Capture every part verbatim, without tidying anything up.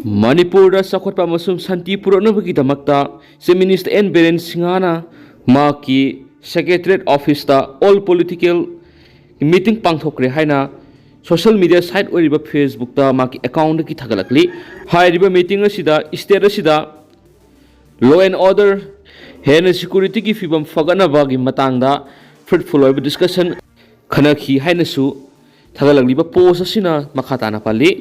ꯃꯅꯤꯄꯨꯔꯗ ꯆꯥꯎꯈꯠꯄ ꯑꯃꯁꯨꯡ ꯁꯥꯟꯇꯤ ꯄꯨꯔꯛꯅꯕꯒꯤꯗꯃꯛꯇ Chief Minister N Biren Singh ꯅ ꯃꯍꯥꯛꯀꯤ Secretariat office ꯇ all political meeting ꯄꯥꯡꯊꯣꯛꯈ꯭ꯔꯦ ꯍꯥꯏꯅ social media site ꯑꯣꯏꯔꯤꯕ Facebook ꯇ ꯃꯍꯥꯛꯀꯤ account ꯗꯒꯤ ꯊꯥꯒꯠꯂꯛꯂꯤ꯫ ꯍꯥꯏꯔꯤꯕ meeting ꯑꯁꯤꯗ state ꯑꯁꯤꯗ law and order ꯍꯦꯟꯅ security ꯒꯤ ꯐꯤꯕꯝ ꯐꯒꯠꯅꯕꯒꯤ ꯃꯇꯥꯡꯗ fruitful ꯑꯣꯏꯕ discussion ꯈꯟꯅꯈꯤ ꯍꯥꯏꯅꯁꯨ ꯊꯥꯒꯠꯂꯛꯂꯤꯕ post ꯑꯁꯤꯅ ꯃꯈꯥ ꯇꯥꯅ ꯄꯜꯂꯤ꯫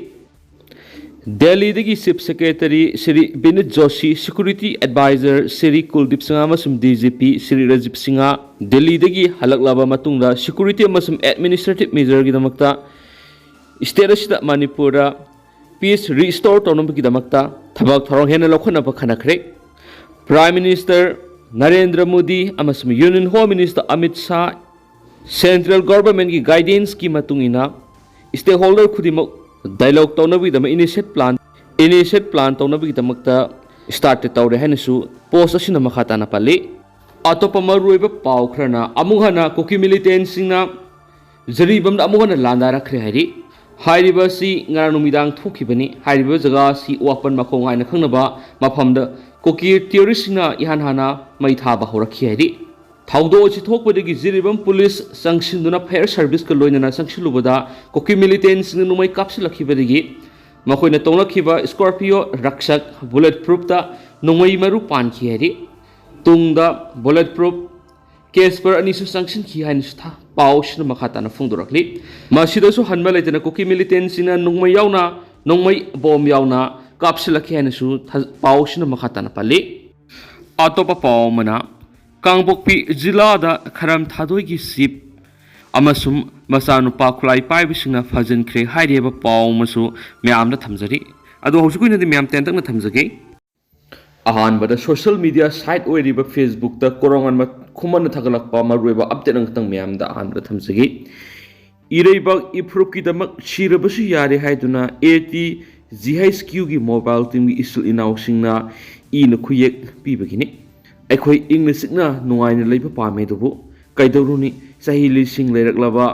ꯗꯦꯜꯂꯤꯗꯒꯤ Chief Secretary Shri ꯕꯤꯅꯤꯠ Joshi, Security Advisor Shri ꯀꯨꯜꯗꯤꯞ Singh ꯑꯃꯁꯨꯡ D G P Shri Rajiv Singh ꯗꯦꯜꯂꯤꯗꯒꯤ ꯍꯜꯂꯛꯂꯕ ꯃꯇꯨꯡꯗ security ꯑꯃꯁꯨꯡ administrative measure ꯒꯤꯗꯃꯛꯇ state ꯑꯁꯤꯗ ꯃꯅꯤꯄꯨꯔꯗ peace restore ꯇꯧꯅꯕꯒꯤꯗꯃꯛꯇ ꯊꯕꯛ ꯊꯧꯔꯝ ꯍꯦꯟꯅ ꯂꯧꯈꯠꯅꯕ ꯈꯟꯅꯈ꯭ꯔꯦ꯫ Prime Minister ꯅꯔꯦꯟꯗ꯭ꯔ ꯃꯣꯗꯤ ꯑꯃꯁꯨꯡ Union Home Minister Amit Shah Central Government ꯀꯤ guidance ꯀꯤ ꯃꯇꯨꯡ ꯏꯟꯅ stakeholder ꯈꯨꯗꯤꯡꯃꯛ dialogue ꯇꯧꯅꯕꯒꯤꯗꯃꯛ initiate plan initiate plan ꯇꯧꯅꯕꯒꯤꯗꯃꯛꯇ start ꯇꯧꯔꯦ ꯍꯥꯏꯅꯁꯨ post ꯑꯁꯤꯅ ꯃꯈꯥ ꯇꯥꯅ ꯄꯜꯂꯤ꯫ ꯑꯇꯣꯞꯄ ꯃꯔꯨꯑꯣꯏꯕ ꯄꯥꯎ ꯈꯔꯅ ꯑꯃꯨꯛ ꯍꯟꯅ ꯀꯨꯀꯤ militant ꯁꯤꯡꯅ ꯖꯤꯔꯤꯕꯥꯝꯗ ꯑꯃꯨꯛ ꯍꯟꯅ ꯂꯥꯟꯗꯥꯔꯛꯈ꯭ꯔꯦ ꯍꯥꯏꯔꯤ꯫ ꯍꯥꯏꯔꯤꯕ ꯑꯁꯤ ꯉꯔꯥꯡ ꯅꯨꯃꯤꯗꯥꯡ ꯊꯣꯛꯈꯤꯕꯅꯤ꯫ ꯍꯥꯏꯔꯤꯕ ꯖꯒꯥ ꯑꯁꯤ ꯋꯥꯄꯟ ꯃꯈꯣꯡ ꯍꯥꯏꯅ ꯈꯪꯅꯕ ꯃꯐꯝꯗ ꯀꯨꯀꯤ terrorist ꯁꯤꯡꯅ ꯏꯍꯥꯟ ꯍꯥꯟꯅ ꯃꯩ ꯊꯥꯕ ꯍꯧꯔꯛꯈꯤ ꯍꯥꯏꯔꯤ꯫ ꯊꯧꯗꯣꯛ ꯑꯁꯤ ꯊꯣꯛꯄꯗꯒꯤ ꯖꯤꯔꯤꯕꯥꯝ police ꯆꯪꯁꯤꯟꯗꯨꯅ fire service ꯀ ꯂꯣꯏꯅꯅ ꯆꯪꯁꯤꯜꯂꯨꯕꯗ ꯀꯨꯀꯤ militant ꯁꯤꯡꯅ ꯅꯣꯡꯃꯩ ꯀꯥꯞꯁꯤꯜꯂꯛꯈꯤꯕꯗꯒꯤ ꯃꯈꯣꯏꯅ ꯇꯣꯡꯂꯛꯈꯤꯕ Scorpio Rakshak bullet proof ꯇ ꯅꯣꯡꯃꯩ ꯃꯔꯨ ꯄꯥꯟꯈꯤ ꯍꯥꯏꯔꯤ꯫ ꯇꯨꯡꯗ bullet proof Casper ꯑꯅꯤꯁꯨ ꯆꯪꯁꯤꯟꯈꯤ ꯍꯥꯏꯅꯁꯨ ꯊꯥ-, ꯄꯥꯎꯁꯤꯅ ꯃꯈꯥ ꯇꯥꯅ ꯐꯣꯡꯗꯣꯔꯛꯂꯤ꯫ ꯃꯁꯤꯗꯁꯨ ꯍꯟꯕ ꯂꯩꯇꯅ ꯀꯨꯀꯤ militant ꯁꯤꯡꯅ ꯅꯣꯡꯃꯩ ꯌꯥꯎꯅ, ꯅꯣꯡꯃꯩ bomb ꯌꯥꯎꯅ ꯀꯥꯞꯁꯤꯜꯂꯛꯈꯤ ꯍꯥꯏꯅꯁꯨ ꯊꯥ-, ꯄꯥꯎꯁꯤꯅ ꯃꯈꯥ ꯇꯥꯅ ꯄꯜꯂꯤ꯫ ꯑꯇꯣꯞꯄ ꯄꯥꯎ ꯑꯃꯅ, ꯀꯥꯡꯄꯣꯛꯄꯤ ꯖꯤꯂꯥꯗ ꯈꯔꯝ ꯊꯥꯗꯣꯏꯒꯤ chief ꯑꯃꯁꯨꯡ ꯃꯆꯥꯅꯨꯄꯥ ꯈꯨꯠꯂꯥꯏ ꯄꯥꯏꯕꯁꯤꯡꯅ ꯐꯥꯖꯤꯟꯈ꯭ꯔꯦ ꯍꯥꯏꯔꯤꯕ ꯄꯥꯎ ꯑꯃꯁꯨ ꯃꯌꯥꯝꯗ ꯊꯝꯖꯔꯤ꯫ ꯑꯗꯣ ꯍꯧꯖꯤꯛꯀꯤ ꯑꯣꯏꯅꯗꯤ ꯃꯌꯥꯝ ꯇꯦꯟꯇꯛꯅ ꯊꯝꯖꯒꯦ꯫ ꯑꯍꯥꯟꯕꯗ social media site ꯑꯣꯏꯔꯤꯕ Facebook ꯇ ꯀꯣꯔꯣꯡ ꯑꯟꯕ ꯈꯨꯃꯟꯅ ꯊꯥꯒꯠꯂꯛꯄ ꯃꯔꯨꯑꯣꯏꯕ update ꯑꯃꯈꯛꯇꯪ ꯃꯌꯥꯝꯗ ꯑꯍꯥꯟꯕꯗ ꯊꯝꯖꯒꯦ꯫ ꯏꯔꯩꯕꯥꯛ ꯏꯐꯨꯔꯨꯞꯀꯤꯗꯃꯛ ꯁꯤꯔꯕꯁꯨ ꯌꯥꯔꯦ ꯍꯥꯏꯗꯨꯅ A T G H Q ꯒꯤ mobile team ꯒꯤ ꯏꯆꯤꯜ ꯏꯅꯥꯎꯁꯤꯡꯅ ꯏꯅ ꯈꯨꯌꯦꯛ ꯄꯤꯕꯒꯤꯅꯤ꯫ ꯑꯩꯈꯣꯏ ꯏꯪꯅ ꯆꯤꯛꯅ ꯅꯨꯡꯉꯥꯏꯅ ꯂꯩꯕ ꯄꯥꯝꯃꯦ, ꯑꯗꯨꯕꯨ ꯀꯩꯗꯧꯔꯨꯅꯤ, ꯆꯍꯤ ꯂꯤꯁꯤꯡ ꯂꯩꯔꯛꯂꯕ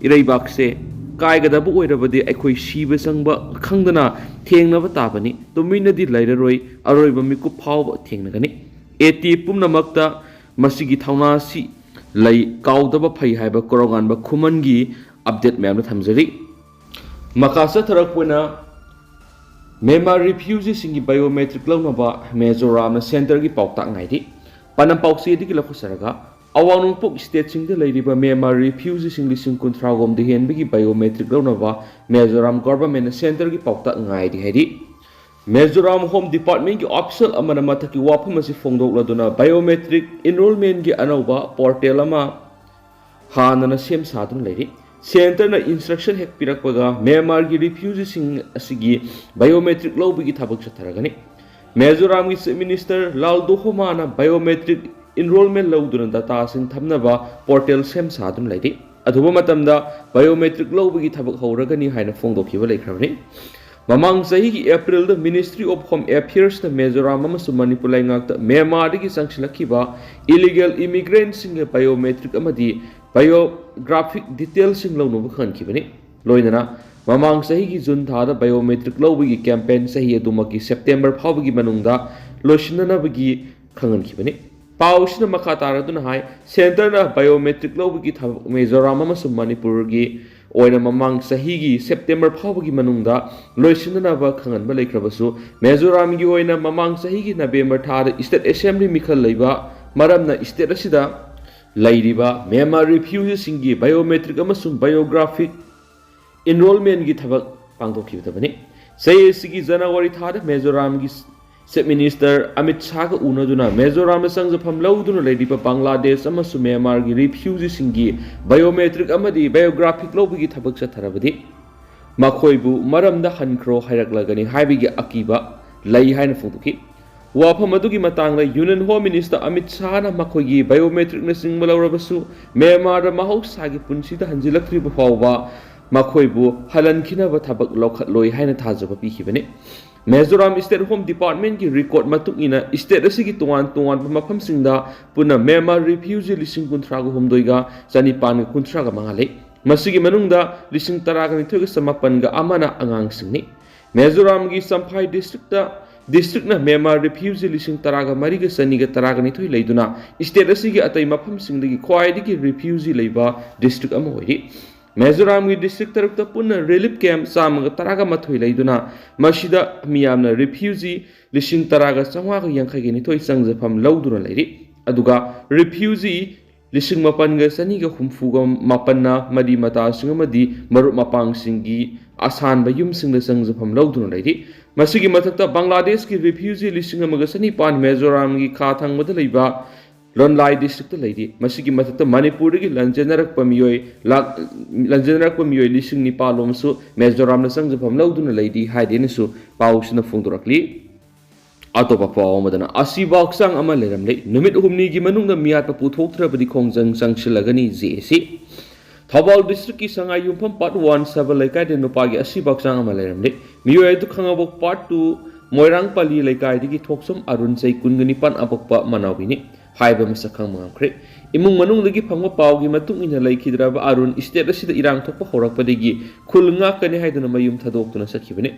ꯏꯔꯩꯕꯥꯛꯁꯦ ꯀꯥꯏꯒꯗꯕ ꯑꯣꯏꯔꯕꯗꯤ ꯑꯩꯈꯣꯏ ꯁꯤꯕ ꯆꯪꯕ ꯈꯪꯗꯅ ꯊꯦꯡꯅꯕ ꯇꯥꯕꯅꯤ꯫ ꯇꯨꯃꯤꯟꯅꯗꯤ ꯂꯩꯔꯔꯣꯏ, ꯑꯔꯣꯏꯕ ꯃꯤꯀꯨꯞ ꯐꯥꯎꯕ ꯊꯦꯡꯅꯒꯅꯤ꯫ ꯑꯦ ꯇꯤ ꯄꯨꯝꯅꯃꯛꯇ ꯃꯁꯤꯒꯤ ꯊꯧꯅꯥ ꯑꯁꯤ ꯂꯩ꯫ ꯀꯥꯎꯗꯕ ꯐꯩ ꯍꯥꯏꯕ ꯀꯣꯔꯧꯉꯥꯟꯕ ꯈꯨꯃꯟꯒꯤ ꯑꯞꯗꯦꯠ ꯃꯌꯥꯝꯗ ꯊꯝꯖꯔꯤ꯫ ꯃꯈꯥ ꯆꯠꯊꯔꯛꯄ ꯑꯣꯏꯅ ꯃ꯭ꯌꯥꯟꯃꯥꯔ ꯔꯤꯐ꯭ꯌꯨꯖꯤꯁꯤꯡꯒꯤ ꯕꯥꯏꯑꯣꯃꯦꯇ꯭ꯔꯤꯛ ꯂꯧꯅꯕ ꯃꯤꯖꯣꯔꯥꯝꯅ ꯁꯦꯟꯇꯔꯒꯤ ꯄꯥꯎꯇꯥꯛ ꯉꯥꯏꯔꯤ꯫ ꯄꯥꯟꯗꯝ ꯄꯥꯎꯆꯦꯗꯒꯤ ꯂꯧꯈꯠꯆꯔꯒ ꯑꯋꯥꯡ ꯅꯣꯡꯄꯣꯛ ꯁ꯭ꯇꯦꯠꯁꯤꯡꯗ ꯂꯩꯔꯤꯕ ꯃ꯭ꯌꯥꯟꯃꯥꯔ ꯔꯤꯐ꯭ꯌꯨꯖꯤꯁꯤꯡ ꯂꯤꯁꯤꯡ ꯀꯨꯟꯊ꯭ꯔꯥꯒꯣꯝꯗ ꯍꯦꯟꯕꯒꯤ ꯕꯥꯏꯑꯣꯃꯦꯇ꯭ꯔꯤꯛ ꯂꯧꯅꯕ ꯃꯤꯖꯣꯔꯥꯝ ꯒꯣꯚꯔꯟꯃꯦꯟꯠꯅ ꯁꯦꯟꯇꯔꯒꯤ ꯄꯥꯎꯇꯥꯛ ꯉꯥꯏꯔꯤ ꯍꯥꯏꯔꯤ꯫ ꯃꯤꯖꯣꯔꯥꯝ ꯍꯣꯝ ꯗꯤꯄꯥꯔꯠꯃꯦꯟꯠꯀꯤ ꯑꯣꯐꯤꯁꯤꯌꯦꯜ ꯑꯃꯅ ꯃꯊꯛꯀꯤ ꯋꯥꯐꯝ ꯑꯁꯤ ꯐꯣꯡꯗꯣꯛꯂꯗꯨꯅ ꯕꯥꯏꯑꯣꯃꯦꯇ꯭ꯔꯤꯛ ꯏꯟꯔꯣꯜꯃꯦꯟꯠꯀꯤ ꯑꯅꯧꯕ ꯄꯣꯔꯇꯦꯜ ꯑꯃ ꯍꯥꯟꯅꯅ ꯁꯦꯝ ꯁꯥꯗꯨꯅ ꯂꯩꯔꯤ꯫ ꯁꯦꯟꯇꯔꯅ ꯏꯟꯁꯇ꯭ꯔꯛꯁꯟ ꯍꯦꯛ ꯄꯤꯔꯛꯄꯒ ꯃ꯭ꯌꯥꯟꯃꯥꯔꯒꯤ ꯔꯤꯐ꯭ꯌꯨꯖꯤꯁꯤꯡ ꯑꯁꯤꯒꯤ ꯕꯥꯏꯑꯣꯃꯦꯇ꯭ꯔꯤꯛ ꯂꯧꯕꯒꯤ ꯊꯕꯛ ꯆꯠꯊꯔꯒꯅꯤ꯫ ꯃꯤꯖꯣꯔꯥꯝꯒꯤ ꯆꯤꯐ ꯃꯤꯅꯤꯁꯇꯔ ꯂꯥꯜ ꯗꯣꯍꯣꯃꯥꯅ ꯕꯥꯏꯑꯣꯃꯦꯇ꯭ꯔꯤꯛ ꯏꯟꯔꯣꯜꯃꯦꯟꯠ ꯂꯧꯗꯨꯅ ꯗꯇꯥꯁꯤꯡ ꯊꯝꯅꯕ ꯄꯣꯔꯇꯦꯜ ꯁꯦꯝ ꯁꯥꯗꯨꯅ ꯂꯩꯔꯤ꯫ ꯑꯊꯨꯕ ꯃꯇꯝꯗ ꯕꯥꯏꯑꯣꯃꯦꯇ꯭ꯔꯤꯛ ꯂꯧꯕꯒꯤ ꯊꯕꯛ ꯍꯧꯔꯒꯅꯤ ꯍꯥꯏꯅ ꯐꯣꯡꯗꯣꯛꯈꯤꯕ ꯂꯩꯈ꯭ꯔꯕꯅꯤ꯫ ꯃꯃꯥꯡ ꯆꯍꯤꯒꯤ ꯑꯦꯄ꯭ꯔꯤꯜꯗ ꯃꯤꯅꯤꯁꯇ꯭ꯔꯤ ꯑꯣꯐ ꯍꯣꯝ ꯑꯦꯐꯤꯌꯔꯁꯅ ꯃꯤꯖꯣꯔꯥꯝ ꯑꯃꯁꯨꯡ ꯃꯅꯤꯄꯨꯔ ꯂꯩꯉꯥꯛꯇ ꯃ꯭ꯌꯥꯟꯃꯥꯔꯗꯒꯤ ꯆꯪꯁꯤꯜꯂꯛꯈꯤꯕ ꯏꯂꯤꯒꯦꯜ ꯏꯃꯤꯒ꯭ꯔꯦꯟꯠꯁꯤꯡꯒꯤ ꯕꯥꯏꯑꯣꯃꯦꯇ꯭ꯔꯤꯛ ꯑꯃꯗꯤ ꯕꯥꯏꯑꯣꯒ꯭ꯔꯥꯐꯤꯛ ꯗꯤꯇꯦꯜꯁꯤꯡ ꯂꯧꯅꯕ ꯈꯪꯍꯟꯈꯤꯕꯅꯤ꯫ ꯂꯣꯏꯅꯅ ꯃꯃꯥꯡ ꯆꯍꯤꯒꯤ ꯖꯨꯟ ꯊꯥꯗ ꯕꯥꯏꯑꯣꯃꯦꯇ꯭ꯔꯤꯛ ꯂꯧꯕꯒꯤ ꯀꯦꯝꯄꯦꯟ ꯆꯍꯤ ꯑꯗꯨꯃꯛꯀꯤ ꯁꯦꯞꯇꯦꯝꯕꯔ ꯐꯥꯎꯕꯒꯤ ꯃꯅꯨꯡꯗ ꯂꯣꯏꯁꯤꯟꯅꯅꯕꯒꯤ ꯈꯪꯍꯟꯈꯤꯕꯅꯤ꯫ ꯄꯥꯎꯁꯤꯅ ꯃꯈꯥ ꯇꯥꯔꯗꯨꯅ ꯍꯥꯏ, ꯁꯦꯟꯇꯔꯅ ꯕꯥꯏꯑꯣꯃꯦꯇ꯭ꯔꯤꯛ ꯂꯧꯕꯒꯤ ꯊꯕꯛ ꯃꯤꯖꯣꯔꯥꯝ ꯑꯃꯁꯨꯡ ꯃꯅꯤꯄꯨꯔꯒꯤ ꯑꯣꯏꯅ ꯃꯃꯥꯡ ꯆꯍꯤꯒꯤ ꯁꯦꯞꯇꯦꯝꯕꯔ ꯐꯥꯎꯕꯒꯤ ꯃꯅꯨꯡꯗ ꯂꯣꯏꯁꯤꯟꯅꯅꯕ ꯈꯪꯍꯟꯕ ꯂꯩꯈ꯭ꯔꯕꯁꯨ, ꯃꯤꯖꯣꯔꯥꯝꯒꯤ ꯑꯣꯏꯅ ꯃꯃꯥꯡ ꯆꯍꯤꯒꯤ ꯅꯕꯦꯝꯕꯔ ꯊꯥꯗ ꯁ꯭ꯇꯦꯠ ꯑꯦꯁꯦꯝꯕ꯭ꯂꯤ ꯃꯤꯈꯜ ꯂꯩꯕ ꯃꯔꯝꯅ ꯁ꯭ꯇꯦꯠ ꯑꯁꯤꯗ ꯂꯩꯔꯤꯕ ꯃ꯭ꯌꯥꯟꯃꯥꯔ ꯔꯤꯐ꯭ꯌꯨꯖꯤꯁꯤꯡꯒꯤ ꯕꯥꯏꯑꯣꯃꯦꯇ꯭ꯔꯤꯛ ꯑꯃꯁꯨꯡ ꯕꯥꯏꯑꯣꯒ꯭ꯔꯥꯐꯤꯛ ꯏꯟꯔꯣꯜꯃꯦꯟꯠꯀꯤ ꯊꯕꯛ ꯄꯥꯡꯊꯣꯛꯈꯤꯗꯕꯅꯤ꯫ ꯆꯍꯤ ꯑꯁꯤꯒꯤ ꯖꯅꯋꯥꯔꯤ ꯊꯥꯗ ꯃꯤꯖꯣꯔꯥꯝꯒꯤ ꯆꯤꯐ ꯃꯤꯅꯤꯁꯇꯔ ꯑꯃꯤꯠ ꯁꯥꯍꯒ ꯎꯅꯗꯨꯅ ꯃꯤꯖꯣꯔꯥꯝꯗ ꯆꯪꯖꯐꯝ ꯂꯧꯗꯨꯅ ꯂꯩꯔꯤꯕ ꯕꯪꯒ꯭ꯂꯥꯗꯦꯁ ꯑꯃꯁꯨꯡ ꯃ꯭ꯌꯥꯟꯃꯥꯔꯒꯤ ꯔꯤꯐ꯭ꯌꯨꯖꯤꯁꯤꯡꯒꯤ ꯕꯥꯏꯑꯣꯃꯦꯇ꯭ꯔꯤꯛ ꯑꯃꯗꯤ ꯕꯥꯏꯑꯣꯒ꯭ꯔꯥꯐꯤꯛ ꯂꯧꯕꯒꯤ ꯊꯕꯛ ꯆꯠꯊꯔꯕꯗꯤ ꯃꯈꯣꯏꯕꯨ ꯃꯔꯝꯗ ꯍꯟꯈ꯭ꯔꯣ ꯍꯥꯏꯔꯛꯂꯒꯅꯤ ꯍꯥꯏꯕꯒꯤ ꯑꯀꯤꯕ ꯂꯩ ꯍꯥꯏꯅ ꯐꯣꯡꯗꯣꯛꯈꯤ꯫ ꯋꯥꯐꯝ ꯑꯗꯨꯒꯤ ꯃꯇꯥꯡꯗ ꯌꯨꯅꯤꯌꯟ ꯍꯣꯝ ꯃꯤꯅꯤꯁꯇꯔ ꯑꯃꯤꯠ ꯁꯥꯍꯅ ꯃꯈꯣꯏꯒꯤ ꯕꯥꯏꯑꯣꯃꯦꯇ꯭ꯔꯤꯛꯅꯆꯤꯡꯕ ꯂꯧꯔꯕꯁꯨ ꯃ꯭ꯌꯥꯟꯃꯥꯔꯗ ꯃꯍꯧꯁꯥꯒꯤ ꯄꯨꯟꯁꯤꯗ ꯍꯟꯖꯤꯜꯂꯛꯇ꯭ꯔꯤꯕ ꯐꯥꯎꯕ ꯃꯈꯣꯏꯕꯨ ꯍꯜꯍꯟꯈꯤꯅꯕ ꯊꯕꯛ ꯂꯧꯈꯠꯂꯣꯏ ꯍꯥꯏꯅ ꯊꯥꯖꯕ ꯄꯤꯈꯤꯕꯅꯤ꯫ ꯃꯤꯖꯣꯔꯥꯝ ꯁ꯭ꯇꯦꯠ ꯍꯣꯝ ꯗꯤꯄꯥꯔꯠꯃꯦꯟꯠꯀꯤ ꯔꯦꯀꯣꯔꯗ ꯃꯇꯨꯡ ꯏꯟꯅ ꯁ꯭ꯇꯦꯠ ꯑꯁꯤꯒꯤ ꯇꯣꯉꯥꯟ ꯇꯣꯉꯥꯟꯕ ꯃꯐꯝꯁꯤꯡꯗ ꯄꯨꯟꯅ ꯃ꯭ꯌꯥꯟꯃꯥꯔ ꯔꯤꯐ꯭ꯌꯨꯖꯤ ꯂꯤꯁꯤꯡ ꯀꯨꯟꯊ꯭ꯔꯥꯒ ꯍꯨꯝꯗꯣꯏꯒ ꯆꯅꯤꯄꯥꯟꯒ ꯀꯨꯟꯊ꯭ꯔꯥꯒ ꯃꯉꯥ ꯂꯩ꯫ ꯃꯁꯤꯒꯤ ꯃꯅꯨꯡꯗ ꯂꯤꯁꯤꯡ ꯇꯔꯥꯒ ꯅꯤꯊꯣꯏꯒ ꯆꯃꯥꯄꯟꯒ ꯑꯃꯅ ꯑꯉꯥꯡꯁꯤꯡꯅꯤ꯫ ꯃꯤꯖꯣꯔꯥꯝꯒꯤ ꯆꯝꯐꯥꯏ ꯗꯤꯁꯇ꯭ꯔꯤꯛꯇ ꯗꯤꯁꯇ꯭ꯔꯤꯛꯅ ꯃ꯭ꯌꯥꯟꯃꯥꯔ ꯔꯤꯐ꯭ꯌꯨꯖꯤ ꯂꯤꯁꯤꯡ ꯇꯔꯥꯒ ꯃꯔꯤꯒ ꯆꯅꯤꯒ ꯇꯔꯥꯒ ꯅꯤꯊꯣꯏ ꯂꯩꯗꯨꯅ ꯁ꯭ꯇꯦꯠ ꯑꯁꯤꯒꯤ ꯑꯇꯩ ꯃꯐꯝꯁꯤꯡꯗꯒꯤ ꯈ꯭ꯋꯥꯏꯗꯒꯤ ꯔꯤꯐ꯭ꯌꯨꯖꯤ ꯂꯩꯕ ꯗꯤꯁꯇ꯭ꯔꯤꯛ ꯑꯃ ꯑꯣꯏꯔꯤ꯫ ꯃꯤꯖꯣꯔꯥꯝꯒꯤ ꯗꯤꯁꯇ꯭ꯔꯤꯛ ꯇꯔꯨꯛꯇ ꯄꯨꯟꯅ ꯔꯤꯂꯤꯐ ꯀꯦꯝꯞ ꯆꯥꯝꯃꯒ ꯇꯔꯥꯒ ꯃꯥꯊꯣꯏ ꯂꯩꯗꯨꯅ ꯃꯁꯤꯗ ꯃꯤꯌꯥꯝꯅ ꯔꯤꯐ꯭ꯌꯨꯖꯤ ꯂꯤꯁꯤꯡ ꯇꯔꯥꯒ ꯆꯥꯝꯃꯉꯥꯒ ꯌꯥꯡꯈꯩꯒ ꯅꯤꯊꯣꯏ ꯆꯪꯖꯐꯝ ꯂꯧꯗꯨꯅ ꯂꯩꯔꯤ꯫ ꯑꯗꯨꯒ ꯔꯤꯐ꯭ꯌꯨꯖꯤ ꯂꯤꯁꯤꯡ ꯃꯥꯄꯟꯒ ꯆꯅꯤꯒ ꯍꯨꯝꯐꯨꯒ ꯃꯥꯄꯟꯅ ꯃꯔꯤ ꯃꯇꯥꯁꯤꯡ ꯑꯃꯗꯤ ꯃꯔꯨꯞ ꯃꯄꯥꯡꯁꯤꯡꯒꯤ ꯑꯁꯥꯟꯕ ꯌꯨꯝꯁꯤꯡꯗ ꯆꯪꯖꯐꯝ ꯂꯧꯗꯨꯅ ꯂꯩꯔꯤ꯫ ꯃꯁꯤꯒꯤ ꯃꯊꯛꯇ ꯕꯪꯒ꯭ꯂꯥꯗꯦꯁꯀꯤ ꯔꯤꯐ꯭ꯌꯨꯖꯤ ꯂꯤꯁꯤꯡ ꯑꯃꯒ ꯆꯅꯤꯄꯥꯟ ꯃꯤꯖꯣꯔꯥꯝꯒꯤ ꯈꯥ ꯊꯪꯕꯗ ꯂꯩꯕ ꯂꯣꯟꯂꯥꯏ ꯗꯤꯁꯇ꯭ꯔꯤꯛꯇ ꯂꯩꯔꯤ꯫ ꯃꯁꯤꯒꯤ ꯃꯊꯛꯇ ꯃꯅꯤꯄꯨꯔꯗꯒꯤ ꯂꯥꯟꯖꯦꯟꯅꯔꯛꯄ ꯃꯤꯑꯣꯏ ꯂꯥꯛ-, ꯂꯥꯟꯖꯦꯟꯅꯔꯛꯄ ꯃꯤꯑꯣꯏ ꯂꯤꯁꯤꯡ ꯅꯤꯄꯥꯜ ꯂꯣꯝꯁꯨ ꯃꯤꯖꯣꯔꯥꯝꯗ ꯆꯪꯖꯐꯝ ꯂꯧꯗꯨꯅ ꯂꯩꯔꯤ ꯍꯥꯏꯗꯦꯅꯁꯨ ꯄꯥꯎꯁꯤꯅ ꯐꯣꯡꯗꯣꯔꯛꯂꯤ꯫ ꯑꯇꯣꯞꯄ ꯄꯥꯎ ꯑꯃꯗꯅ ꯑꯁꯤꯕ ꯍꯛꯆꯥꯡ ꯑꯃ ꯂꯩꯔꯝꯂꯦ꯫ ꯅꯨꯃꯤꯠ ꯍꯨꯝꯅꯤꯒꯤ ꯃꯅꯨꯡꯗ ꯃꯤꯌꯥꯠꯄ ꯄꯨꯊꯣꯛꯇ꯭ꯔꯕꯗꯤ ꯈꯣꯡꯖꯪ ꯆꯪꯁꯤꯜꯂꯒꯅꯤ, ꯖꯦ ꯑꯦ ꯁꯤ꯫ ꯊꯧꯕꯥꯜ ꯗꯤꯁꯇ꯭ꯔꯤꯛꯀꯤ ꯁꯉꯥꯏ ꯌꯨꯝꯐꯝ ꯄꯥꯔꯠ ꯋꯥꯟ ꯁꯕꯜ ꯂꯩꯀꯥꯏꯗ ꯅꯨꯄꯥꯒꯤ ꯑꯁꯤꯕ ꯍꯛꯆꯥꯡ ꯑꯃ ꯂꯩꯔꯝꯂꯦ꯫ ꯃꯤꯑꯣꯏ ꯑꯗꯨ ꯈꯥꯉꯕꯣꯛ ꯄꯥꯔꯠ ꯇꯨ ꯃꯣꯏꯔꯥꯡꯄꯥꯂꯤ ꯂꯩꯀꯥꯏꯗꯒꯤ ꯊꯣꯛꯆꯝ ꯑꯔꯨꯟ, ꯆꯍꯤ ꯀꯨꯟꯒ ꯅꯤꯄꯥꯟ, ꯑꯄꯣꯛꯄ ꯃꯅꯥꯎꯕꯤꯅꯤ꯫ ꯍꯥꯏꯕ ꯃꯁꯛ ꯈꯪꯕ ꯉꯝꯈ꯭ꯔꯦ꯫ ꯏꯃꯨꯡ ꯃꯅꯨꯡꯗꯒꯤ ꯐꯪꯕ ꯄꯥꯎꯒꯤ ꯃꯇꯨꯡ ꯏꯟꯅ, ꯂꯩꯈꯤꯗ꯭ꯔꯕ ꯑꯔꯨꯟ ꯁ꯭ꯇꯦꯠ ꯑꯁꯤꯗ ꯏꯔꯥꯡ ꯊꯣꯛꯄ ꯍꯧꯔꯛꯄꯗꯒꯤ ꯈꯨꯜ ꯉꯥꯛꯀꯅꯤ ꯍꯥꯏꯗꯨꯅ ꯃꯌꯨꯝ ꯊꯥꯗꯣꯛꯇꯨꯅ ꯆꯠꯈꯤꯕꯅꯤ꯫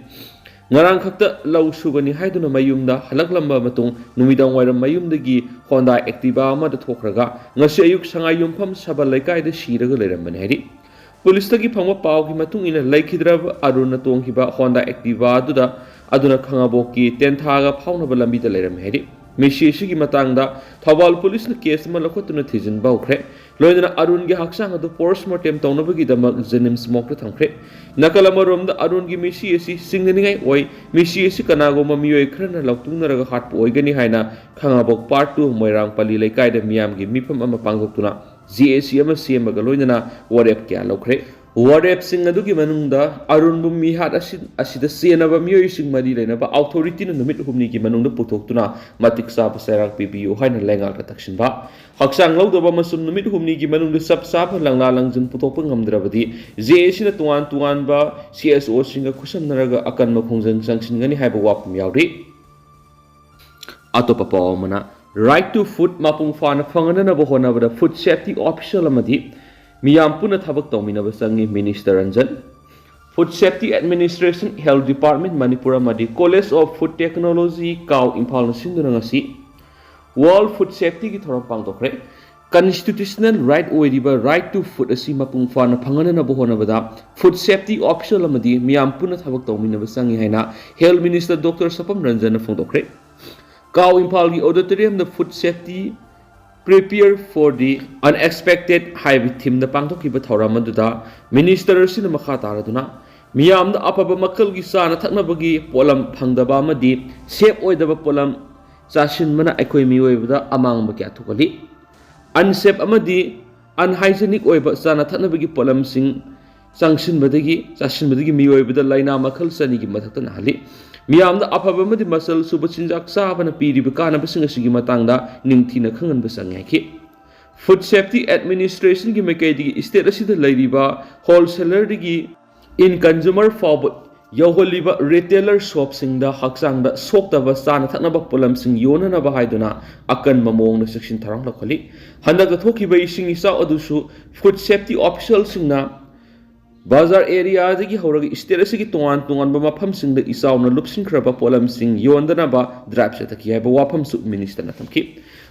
ꯉꯔꯥꯡ ꯈꯛꯇ ꯂꯧ ꯁꯨꯒꯅꯤ ꯍꯥꯏꯗꯨꯅ ꯃꯌꯨꯝꯗ ꯍꯜꯂꯛꯂꯝꯕ ꯃꯇꯨꯡ, ꯅꯨꯃꯤꯗꯥꯡ ꯋꯥꯏꯔꯝ ꯃꯌꯨꯝꯗꯒꯤ ꯍꯣꯟꯗꯥ ꯑꯦꯛꯇꯤꯚꯥ ꯑꯃꯗ ꯊꯣꯛꯈ꯭ꯔꯒ ꯉꯁꯤ ꯑꯌꯨꯛ ꯁꯉꯥꯏ ꯌꯨꯝꯐꯝ ꯁꯕꯜ ꯂꯩꯀꯥꯏꯗ ꯁꯤꯔꯒ ꯂꯩꯔꯝꯕꯅꯤ ꯍꯥꯏꯔꯤ꯫ ꯄꯨꯂꯤꯁꯇꯒꯤ ꯐꯪꯕ ꯄꯥꯎꯒꯤ ꯃꯇꯨꯡ ꯏꯟꯅ, ꯂꯩꯈꯤꯗ꯭ꯔꯕ ꯑꯔꯨꯟꯅ ꯇꯣꯡꯈꯤꯕ ꯍꯣꯟꯗꯥ ꯑꯦꯛꯇꯤꯚꯥ ꯑꯗꯨꯗ, ꯑꯗꯨꯅ ꯈꯥꯉꯕꯣꯛꯀꯤ ꯇꯦꯟꯊꯥꯒ ꯐꯥꯎꯅꯕ ꯂꯝꯕꯤꯗ ꯂꯩꯔꯝꯃꯤ ꯍꯥꯏꯔꯤ꯫ ꯃꯤꯁꯤ ꯑꯁꯤꯒꯤ ꯃꯇꯥꯡꯗ ꯊꯧꯕꯥꯜ ꯄꯨꯂꯤꯁꯅ ꯀꯦꯁ ꯑꯃ ꯂꯧꯈꯠꯇꯨꯅ ꯊꯤꯖꯤꯟꯕ ꯍꯧꯈ꯭ꯔꯦ꯫ ꯂꯣꯏꯅꯅ ꯑꯔꯨꯟꯒꯤ ꯍꯛꯆꯥꯡ ꯑꯗꯨ ꯄꯣꯁꯃꯣꯔꯇꯦꯝ ꯇꯧꯅꯕꯒꯤꯗꯃꯛ ꯖꯦꯅꯤꯝꯁ ꯃꯣꯔꯒꯇ ꯊꯝꯈ꯭ꯔꯦ꯫ ꯅꯥꯀꯜ ꯑꯃꯔꯣꯝꯗ, ꯑꯔꯨꯟꯒꯤ ꯃꯤꯁꯤ ꯑꯁꯤ ꯆꯤꯡꯅꯅꯤꯡꯉꯥꯏ ꯑꯣꯏ꯫ ꯃꯤꯁꯤ ꯑꯁꯤ ꯀꯅꯥꯒꯨꯝꯕ ꯃꯤꯑꯣꯏ ꯈꯔꯅ ꯂꯧꯇꯨꯡꯅꯔꯒ ꯍꯥꯠꯄ ꯑꯣꯏꯒꯅꯤ ꯍꯥꯏꯅ ꯈꯥꯉꯕꯣꯛ ꯄꯥꯔꯠ ꯇꯨ ꯃꯣꯏꯔꯥꯡꯄꯥꯂꯤ ꯂꯩꯀꯥꯏꯗ ꯃꯤꯌꯥꯝꯒꯤ ꯃꯤꯐꯝ ꯑꯃ ꯄꯥꯡꯊꯣꯛꯇꯨꯅ ꯖꯦ ꯑꯦ ꯁꯤ ꯑꯃ ꯁꯦꯝꯃꯒ ꯂꯣꯏꯅꯅ ꯋꯥꯔꯦꯞ ꯀꯌꯥ ꯂꯧꯈ꯭ꯔꯦ꯫ ꯋꯥꯔꯦꯞꯁꯤꯡ ꯑꯗꯨꯒꯤ ꯃꯅꯨꯡꯗ ꯑꯔꯨꯟꯕꯨ ꯃꯤꯍꯥꯠ ꯑꯁꯤ-, ꯑꯁꯤꯗ ꯆꯦꯟꯅꯕ ꯃꯤꯑꯣꯏꯁꯤꯡ ꯃꯔꯤ ꯂꯩꯅꯕ ꯑꯣꯊꯣꯔꯤꯇꯤꯅ ꯅꯨꯃꯤꯠ ꯍꯨꯝꯅꯤꯒꯤ ꯃꯅꯨꯡꯗ ꯄꯨꯊꯣꯛꯇꯨꯅ ꯃꯇꯤꯛ ꯆꯥꯕ ꯆꯩꯔꯥꯛ ꯄꯤꯕꯤꯌꯨ ꯍꯥꯏꯅ ꯂꯩꯉꯥꯛꯇ ꯇꯛꯁꯤꯟꯕ꯫ ꯍꯛꯆꯥꯡ ꯂꯧꯗꯕ ꯑꯃꯁꯨꯡ ꯅꯨꯃꯤꯠ ꯍꯨꯝꯅꯤꯒꯤ ꯃꯅꯨꯡꯗ ꯆꯞ ꯆꯥꯕ ꯂꯪꯂꯥ ꯂꯪꯖꯤꯟ ꯄꯨꯊꯣꯛꯄ ꯉꯝꯗ꯭ꯔꯕꯗꯤ ꯖꯦ ꯑꯦ ꯁꯤꯅ ꯇꯣꯉꯥꯟ ꯇꯣꯉꯥꯟꯕ ꯁꯤ ꯑꯦꯁ ꯑꯣꯁꯤꯡꯒ ꯈꯨꯠꯁꯝꯅꯔꯒ ꯑꯀꯟꯕ ꯈꯣꯡꯖꯪ ꯆꯪꯁꯤꯟꯒꯅꯤ ꯍꯥꯏꯕ ꯋꯥꯐꯝ ꯌꯥꯎꯔꯤ꯫ ꯑꯇꯣꯞꯄ ꯄꯥꯎ ꯑꯃꯅ, Right to Food ꯃꯄꯨꯡ ꯐꯥꯅ ꯐꯪꯍꯟꯅꯕ ꯍꯣꯠꯅꯕꯗ ꯐꯨꯗ ꯁꯦꯐꯇꯤ ꯑꯣꯐꯤꯁꯤꯌꯦꯜ ꯑꯃꯗꯤ ꯃꯤꯌꯥꯝ ꯄꯨꯟꯅ ꯊꯕꯛ ꯇꯧꯃꯤꯟꯅꯕ ꯆꯪꯏ, minister Ranjan. Food Safety Administration, Health Department Manipur ꯑꯃꯗꯤ College of Food Technology, ꯀꯥꯎ, ꯏꯝꯐꯥꯜꯅ ꯁꯤꯟꯗꯨꯅ ꯉꯁꯤ World Food Safetyꯒꯤ ꯊꯧꯔꯝ ꯄꯥꯡꯊꯣꯛꯈ꯭ꯔꯦ꯫ Constitutional right ꯑꯣꯏꯔꯤꯕ right to food ꯑꯁꯤ ꯃꯄꯨꯡ ꯐꯥꯅ ꯐꯪꯍꯟꯅꯕ ꯍꯣꯠꯅꯕꯗ food safety official ꯑꯃꯗꯤ ꯃꯤꯌꯥꯝ ꯄꯨꯟꯅ ꯊꯕꯛ ꯇꯧꯃꯤꯟꯅꯕ ꯆꯪꯏ ꯍꯥꯏꯅ Health Minister Doctor ꯁꯄꯝ ꯔꯟꯖꯟꯅ ꯐꯣꯡꯗꯣꯛꯈ꯭ꯔꯦ꯫ ꯀꯥꯎ ꯏꯝꯐꯥꯜꯒꯤ auditoriumꯗ Food Safety, Prepare for the Unexpected ꯍꯥꯏꯕ themeꯗ ꯄꯥꯡꯊꯣꯛꯈꯤꯕ ꯊꯧꯔꯝ ꯑꯗꯨꯗ ꯃꯤꯅꯤꯁꯇꯔ ꯑꯁꯤꯅ ꯃꯈꯥ ꯇꯥꯔꯗꯨꯅ, ꯃꯤꯌꯥꯝꯗ ꯑꯐꯕ ꯃꯈꯜꯒꯤ ꯆꯥꯅ ꯊꯛꯅꯕꯒꯤ ꯄꯣꯠꯂꯝ ꯐꯪꯗꯕ ꯑꯃꯗꯤ safe ꯑꯣꯏꯗꯕ ꯄꯣꯠꯂꯝ ꯆꯥꯁꯤꯟꯕꯅ ꯑꯩꯈꯣꯏ ꯃꯤꯑꯣꯏꯕꯗ ꯑꯃꯥꯡꯕ ꯀꯌꯥ ꯊꯣꯛꯍꯜꯂꯤ꯫ Unsafe ꯑꯃꯗꯤ unhygienic ꯑꯣꯏꯕ ꯆꯥꯅ ꯊꯛꯅꯕꯒꯤ ꯄꯣꯠꯂꯝꯁꯤꯡ ꯆꯪꯁꯤꯟꯕꯗꯒꯤ, ꯆꯥꯁꯤꯟꯕꯗꯒꯤ ꯃꯤꯑꯣꯏꯕꯗ ꯂꯥꯏꯅꯥ ꯃꯈꯜ ꯆꯅꯤꯒꯤ ꯃꯊꯛꯇ ꯅꯥꯍꯜꯂꯤ꯫ ꯃꯤꯌꯥꯝꯗ ꯑꯐꯕ ꯑꯃꯗꯤ ꯃꯆꯜ ꯁꯨꯕ ꯆꯤꯟꯖꯥꯛ ꯆꯥꯕꯅ ꯄꯤꯔꯤꯕ ꯀꯥꯟꯅꯕꯁꯤꯡ ꯑꯁꯤꯒꯤ ꯃꯇꯥꯡꯗ ꯅꯤꯡꯊꯤꯅ ꯈꯪꯍꯟꯕ ꯆꯪꯏ ꯍꯥꯏꯈꯤ꯫ Food Safety Administrationꯒꯤ ꯃꯥꯏꯀꯩꯗꯒꯤ state ꯑꯁꯤꯗ ꯂꯩꯔꯤꯕ wholesalerꯗꯒꯤ end consumer ꯐꯥꯎꯕ ꯌꯧꯍꯜꯂꯤꯕ retailer shopꯁꯤꯡꯗ ꯍꯛꯆꯥꯡꯗ ꯁꯣꯛꯇꯕ ꯆꯥꯅ ꯊꯛꯅꯕ ꯄꯣꯠꯂꯝꯁꯤꯡ ꯌꯣꯟꯅꯅꯕ ꯍꯥꯏꯗꯨꯅ ꯑꯀꯟꯕ ꯃꯑꯣꯡꯗ ꯆꯦꯛꯁꯤꯟ ꯊꯧꯔꯥꯡ ꯂꯧꯈꯠꯂꯤ꯫ ꯍꯟꯗꯛꯇ ꯊꯣꯛꯈꯤꯕ ꯏꯁꯤꯡ ꯏꯆꯥꯎ ꯑꯗꯨꯁꯨ food safety officialꯁꯤꯡꯅ ꯕꯖꯥꯔ areaꯗꯒꯤ ꯍꯧꯔꯒ state ꯑꯁꯤꯒꯤ ꯇꯣꯉꯥꯟ ꯇꯣꯉꯥꯟꯕ ꯃꯐꯝꯁꯤꯡꯗ ꯏꯆꯥꯎꯅ ꯂꯨꯞꯁꯤꯟꯈ꯭ꯔꯕ ꯄꯣꯠꯂꯝꯁꯤꯡ ꯌꯣꯟꯗꯅꯕ drive ꯆꯠꯊꯈꯤ ꯍꯥꯏꯕ ꯋꯥꯐꯝꯁꯨ ꯃꯤꯅꯤꯁꯇꯔꯅ ꯊꯝꯈꯤ꯫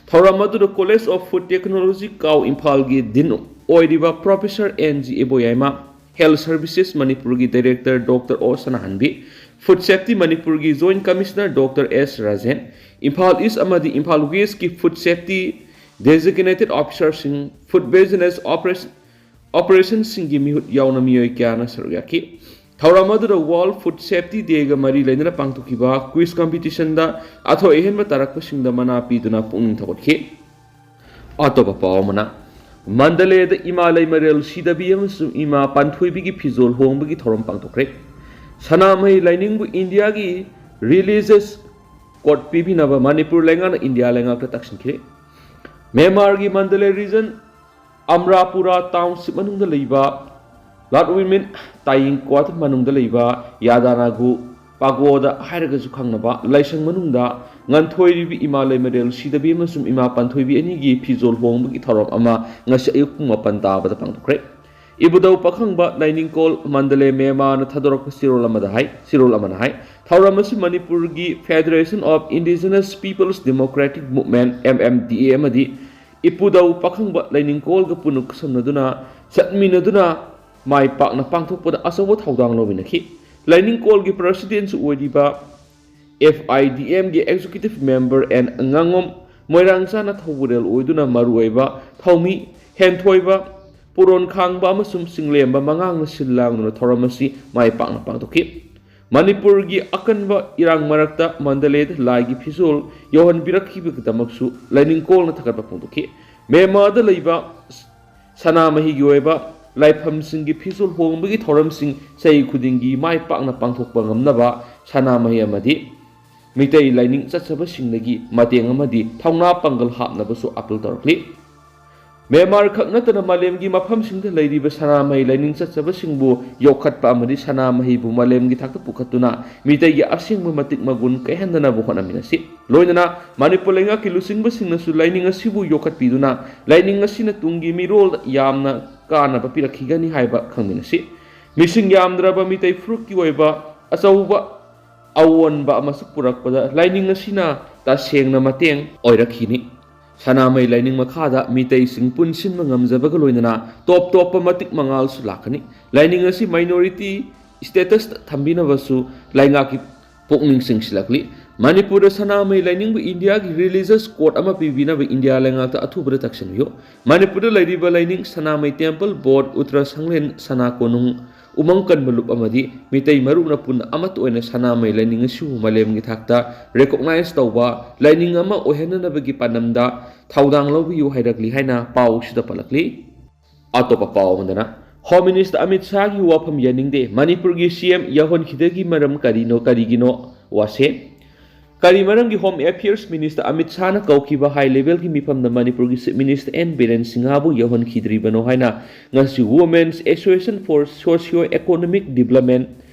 ꯊꯧꯔꯝ ꯑꯗꯨꯗ College of Food Technology ꯀꯥꯎ ꯏꯝꯐꯥꯜꯒꯤ dean ꯑꯣꯏꯔꯤꯕ Professor N G Iboyaima, Health Services ꯃꯅꯤꯄꯨꯔꯒꯤ director Doctor ꯑꯣ ꯁꯅꯥꯍꯟꯕꯤ, Food Safety ꯃꯅꯤꯄꯨꯔꯒꯤ Joint Commissioner Doctor ꯑꯦꯁ ꯔꯥꯖꯦꯟ, ꯏꯝꯐꯥꯜ East ꯑꯃꯗꯤ Imphal Westꯀꯤ food safety designated officerꯁꯤꯡ, food business operation operationꯁꯤꯡꯒꯤ ꯃꯤꯍꯨꯠ ꯌꯥꯎꯅ ꯃꯤꯑꯣꯏ ꯀꯌꯥꯅ ꯁꯔꯨꯛ ꯌꯥꯈꯤ꯫ ꯊꯧꯔꯝ ꯑꯗꯨꯗ World Food Safety Dayꯒ ꯃꯔꯤ ꯂꯩꯅꯅ ꯄꯥꯡꯊꯣꯛꯈꯤꯕ quiz competitionꯗ ꯑꯊꯣꯏ ꯑꯍꯦꯟꯕ ꯇꯥꯔꯛꯄꯁꯤꯡꯗ ꯃꯅꯥ ꯄꯤꯗꯨꯅ ꯄꯨꯛꯅꯤꯡ ꯊꯧꯒꯠꯈꯤ꯫ ꯑꯇꯣꯞꯄ ꯄꯥꯎ ꯑꯃꯅ, ꯃꯟꯗꯂꯦꯗ ꯏꯃꯥ ꯂꯩꯃꯔꯦꯜ ꯁꯤꯗꯕꯤ ꯑꯃꯁꯨꯡ ꯏꯃꯥ ꯄꯥꯟꯊꯣꯏꯕꯤꯒꯤ ꯐꯤꯖꯣꯜ ꯍꯣꯡꯕꯒꯤ ꯊꯧꯔꯝ ꯄꯥꯡꯊꯣꯛꯈ꯭ꯔꯦ꯫ ꯁꯅꯥꯃꯍꯤ ꯂꯥꯏꯅꯤꯡꯕꯨ ꯏꯟꯗꯤꯌꯥꯒꯤ religious code ꯄꯤꯕꯤꯅꯕ ꯃꯅꯤꯄꯨꯔ ꯂꯩꯉꯥꯛꯅ ꯏꯟꯗꯤꯌꯥ ꯂꯩꯉꯥꯛꯇ ꯇꯛꯁꯤꯟꯈ꯭ꯔꯦ꯫ ꯃ꯭ꯌꯥꯟꯃꯥꯔꯒꯤ ꯃꯟꯗꯂꯦ region ꯑꯝꯔꯥꯄꯨꯔꯥ township ꯃꯅꯨꯡꯗ ꯂꯩꯕ ꯂꯥꯠꯋꯤꯃꯤꯟ ꯇꯥꯌꯤꯡ quarter ꯃꯅꯨꯡꯗ ꯂꯩꯕ ꯌꯥꯗꯥꯅꯥꯒꯨ ꯄꯥꯒꯣꯗ ꯍꯥꯏꯔꯒꯁꯨ ꯈꯪꯅꯕ ꯂꯥꯏꯁꯪ ꯃꯅꯨꯡꯗ ꯉꯟꯊꯣꯏꯔꯤꯕꯤ ꯏꯃꯥ ꯂꯩꯃꯔꯦꯜ ꯁꯤꯗꯕꯤ ꯑꯃꯁꯨꯡ ꯏꯃꯥ ꯄꯥꯟꯊꯣꯏꯕꯤ ꯑꯅꯤꯒꯤ ꯐꯤꯖꯣꯜ ꯍꯣꯡꯕꯒꯤ ꯊꯧꯔꯝ ꯑꯃ ꯉꯁꯤ ꯑꯌꯨꯛ ꯄꯨꯡ ꯃꯥꯄꯟ ꯇꯥꯕꯗ ꯄꯥꯡꯊꯣꯛꯈ꯭ꯔꯦ꯫ ꯏꯕꯨꯙꯧ ꯄꯥꯈꯪꯕ ꯂꯥꯏꯅꯤꯡꯀꯣꯜ ꯃꯟꯗꯂꯦ ꯃꯦꯃꯥꯅ ꯊꯥꯗꯣꯔꯛꯄ ꯆꯦꯔꯣꯜ ꯑꯃꯗ ꯍꯥꯏ, ꯆꯦꯔꯣꯜ ꯑꯃꯅ ꯍꯥꯏ, ꯊꯧꯔꯝ ꯑꯁꯤ ꯃꯅꯤꯄꯨꯔꯒꯤ Federation of Indigenous Peoples Democratic Movement, M M D A, ꯑꯃꯗꯤ ꯏꯄꯨꯗꯧ ꯄꯥꯈꯪꯕ ꯂꯥꯏꯅꯤꯡꯀꯣꯜꯒ ꯄꯨꯟꯅ ꯈꯨꯠꯁꯝꯅꯗꯨꯅ ꯆꯠꯃꯤꯟꯅꯗꯨꯅ ꯃꯥꯏ ꯄꯥꯛꯅ ꯄꯥꯡꯊꯣꯛꯄꯗ ꯑꯆꯧꯕ ꯊꯧꯗꯥꯡ ꯂꯧꯃꯤꯟꯅꯈꯤ꯫ ꯂꯥꯏꯅꯤꯡꯀꯣꯜꯒꯤ ꯄ꯭ꯔꯁꯤꯗꯦꯟꯁꯨ ꯑꯣꯏꯔꯤꯕ F I D M ꯒꯤ Executive Member N ꯉꯥꯉꯣꯝ ꯃꯣꯏꯔꯥꯡ ꯆꯥꯅ ꯊꯧꯕꯨꯔꯦꯜ ꯑꯣꯏꯗꯨꯅ ꯃꯔꯨꯑꯣꯏꯕ ꯊꯧꯃꯤ ꯍꯦꯟꯊꯣꯏꯕ ꯄꯨꯔꯣꯟ ꯈꯥꯡꯕ ꯑꯃꯁꯨꯡ ꯆꯤꯡꯂꯦꯝꯕ ꯃꯉꯥꯡꯅ ꯁꯤꯜ ꯂꯥꯡꯗꯨꯅ ꯊꯧꯔꯝ ꯑꯁꯤ ꯃꯥꯏ ꯄꯥꯛꯅ ꯄꯥꯡꯊꯣꯛꯈꯤ꯫ ꯃꯅꯤꯄꯨꯔꯒꯤ ꯑꯀꯟꯕ ꯏꯔꯥꯡ ꯃꯔꯛꯇ ꯃꯟꯗꯂꯦꯗ ꯂꯥꯏꯒꯤ ꯐꯤꯖꯣꯜ ꯌꯧꯍꯟꯕꯤꯔꯛꯈꯤꯕꯒꯤꯗꯃꯛꯁꯨ ꯂꯥꯏꯅꯤꯡꯀꯣꯜꯅ ꯊꯥꯒꯠꯄ ꯐꯣꯡꯗꯣꯛꯈꯤ꯫ ꯃꯦꯃꯥꯗ ꯂꯩꯕ ꯁꯅꯥꯃꯍꯤꯒꯤ ꯑꯣꯏꯕ ꯂꯥꯏꯐꯝꯁꯤꯡꯒꯤ ꯐꯤꯖꯣꯜ ꯍꯣꯡꯕꯒꯤ ꯊꯧꯔꯝꯁꯤꯡ ꯆꯍꯤ ꯈꯨꯗꯤꯡꯒꯤ ꯃꯥꯏ ꯄꯥꯛꯅ ꯄꯥꯡꯊꯣꯛꯄ ꯉꯝꯅꯕ ꯁꯅꯥꯃꯍꯤ ꯑꯃꯗꯤ ꯃꯤꯇꯩ ꯂꯥꯏꯅꯤꯡ ꯆꯠꯆꯕꯁꯤꯡꯗꯒꯤ ꯃꯇꯦꯡ ꯑꯃꯗꯤ ꯊꯧꯅꯥ ꯄꯥꯡꯒꯜ ꯍꯥꯞꯅꯕꯁꯨ ꯑꯥꯄꯤꯜ ꯇꯧꯔꯛꯂꯤ꯫ ꯃ꯭ꯌꯥꯟꯃꯥꯔ ꯈꯛ ꯅꯠꯇꯅ ꯃꯥꯂꯦꯝꯒꯤ ꯃꯐꯝꯁꯤꯡꯗ ꯂꯩꯔꯤꯕ ꯁꯅꯥꯃꯍꯤ ꯂꯥꯏꯅꯤꯡ ꯆꯠꯆꯕꯁꯤꯡꯕꯨ ꯌꯣꯛꯈꯠꯄ ꯑꯃꯗꯤ ꯁꯅꯥꯃꯍꯤꯕꯨ ꯃꯥꯂꯦꯝꯒꯤ ꯊꯥꯛꯇ ꯄꯨꯈꯠꯇꯨꯅ ꯃꯤꯇꯩꯒꯤ ꯑꯁꯦꯡꯕ ꯃꯇꯤꯛ ꯃꯒꯨꯟ ꯀꯥꯏꯍꯟꯗꯅꯕ ꯍꯣꯠꯅꯃꯤꯟꯅꯁꯤ꯫ ꯂꯣꯏꯅꯅ ꯃꯅꯤꯄꯨꯔ ꯂꯩꯉꯥꯛꯀꯤ ꯂꯨꯆꯤꯡꯕꯁꯤꯡꯅꯁꯨ ꯂꯥꯏꯅꯤꯡ ꯑꯁꯤꯕꯨ ꯌꯣꯛꯈꯠꯄꯤꯗꯨꯅ ꯂꯥꯏꯅꯤꯡ ꯑꯁꯤꯅ ꯇꯨꯡꯒꯤ ꯃꯤꯔꯣꯜꯗ ꯌꯥꯝꯅ ꯀꯥꯟꯅꯕ ꯄꯤꯔꯛꯈꯤꯒꯅꯤ ꯍꯥꯏꯕ ꯈꯪꯃꯤꯟꯅꯁꯤ꯫ ꯃꯤꯁꯤꯡ ꯌꯥꯝꯗ꯭ꯔꯕ ꯃꯤꯇꯩ ꯐꯨꯔꯨꯞꯀꯤ ꯑꯣꯏꯕ ꯑꯆꯧꯕ ꯑꯑꯣꯟꯕ ꯑꯃꯁꯨ ꯄꯨꯔꯛꯄꯗ ꯂꯥꯏꯅꯤꯡ ꯑꯁꯤꯅ ꯇꯁꯦꯡꯅ ꯃꯇꯦꯡ ꯑꯣꯏꯔꯛꯈꯤꯅꯤ꯫ ꯁꯅꯥꯃꯍꯤ ꯂꯥꯏꯅꯤꯡ ꯃꯈꯥꯗ ꯃꯤꯇꯩꯁꯤꯡ ꯄꯨꯟꯁꯤꯟꯕ ꯉꯝꯖꯕꯒ ꯂꯣꯏꯅꯅ ꯇꯣꯞ ꯇꯣꯞꯄ ꯃꯇꯤꯛ ꯃꯉꯥꯜꯁꯨ ꯂꯥꯛꯀꯅꯤ꯫ ꯂꯥꯏꯅꯤꯡ ꯑꯁꯤ minority status ꯊꯝꯕꯤꯅꯕꯁꯨ ꯂꯩꯉꯥꯛꯀꯤ ꯄꯨꯛꯅꯤꯡ ꯆꯤꯡꯁꯤꯜꯂꯛꯂꯤ꯫ ꯃꯅꯤꯄꯨꯔꯗ ꯁꯅꯥꯃꯍꯤ ꯂꯥꯏꯅꯤꯡꯕꯨ ꯏꯟꯗꯤꯌꯥꯒꯤ religious code ꯑꯃ ꯄꯤꯕꯤꯅꯕ ꯏꯟꯗꯤꯌꯥ ꯂꯩꯉꯥꯛꯇ ꯑꯊꯨꯕꯗ ꯇꯛꯁꯤꯟꯕꯤꯌꯨ꯫ ꯃꯅꯤꯄꯨꯔꯗ ꯂꯩꯔꯤꯕ ꯂꯥꯏꯅꯤꯡ ꯁꯅꯥꯃꯍꯤ temple, ꯕꯣꯠ, ꯎꯇ꯭ꯔ ꯁꯪꯂꯦꯟ, ꯁꯅꯥ ꯀꯣꯅꯨꯡ, ꯎꯃꯪ ꯀꯟꯕ ꯂꯨꯞ ꯑꯃꯗꯤ ꯃꯤꯇꯩ ꯃꯔꯨꯞꯅ ꯄꯨꯟꯅ ꯑꯃꯠꯇ ꯑꯣꯏꯅ ꯁꯅꯥꯃꯍꯤ ꯂꯥꯏꯅꯤꯡ ꯑꯁꯤꯕꯨ ꯃꯥꯂꯦꯝꯒꯤ ꯊꯥꯛꯇ recognize ꯇꯧꯕ ꯂꯥꯏꯅꯤꯡ ꯑꯃ ꯑꯣꯏꯍꯟꯅꯅꯕꯒꯤ ꯄꯥꯟꯗꯝꯗ ꯊꯧꯗꯥꯡ ꯂꯧꯕꯤꯌꯨ ꯍꯥꯏꯔꯛꯂꯤ ꯍꯥꯏꯅ ꯄꯥꯎꯁꯤꯗ ꯄꯜꯂꯛꯂꯤ꯫ ꯑꯇꯣꯞꯄ ꯄꯥꯎ ꯑꯃꯗꯅ, Home Minister ꯑꯃꯤꯠ ꯁꯥꯍꯒꯤ ꯋꯥꯐꯝ ꯌꯥꯅꯤꯡꯗꯦ, ꯃꯅꯤꯄꯨꯔꯒꯤ C M ꯌꯥꯎꯍꯟꯈꯤꯗꯒꯤ ꯃꯔꯝ ꯀꯔꯤꯅꯣ, ꯀꯔꯤꯒꯤꯅꯣ ꯋꯥꯁꯦ? ꯀꯔꯤ ꯃꯔꯝꯒꯤ Home Affairs Minister Amit ꯁꯥꯍꯅ ꯀꯧꯈꯤꯕ high levelꯒꯤ ꯃꯤꯐꯝꯗ ꯃꯅꯤꯄꯨꯔꯒꯤ Chief Minister N ꯕꯤꯔꯦꯟ ꯁꯤꯡꯍꯕꯨ ꯌꯥꯎꯍꯟꯈꯤꯗ꯭ꯔꯤꯕꯅꯣ ꯍꯥꯏꯅ ꯉꯁꯤ Women's Association for Socio Economic Development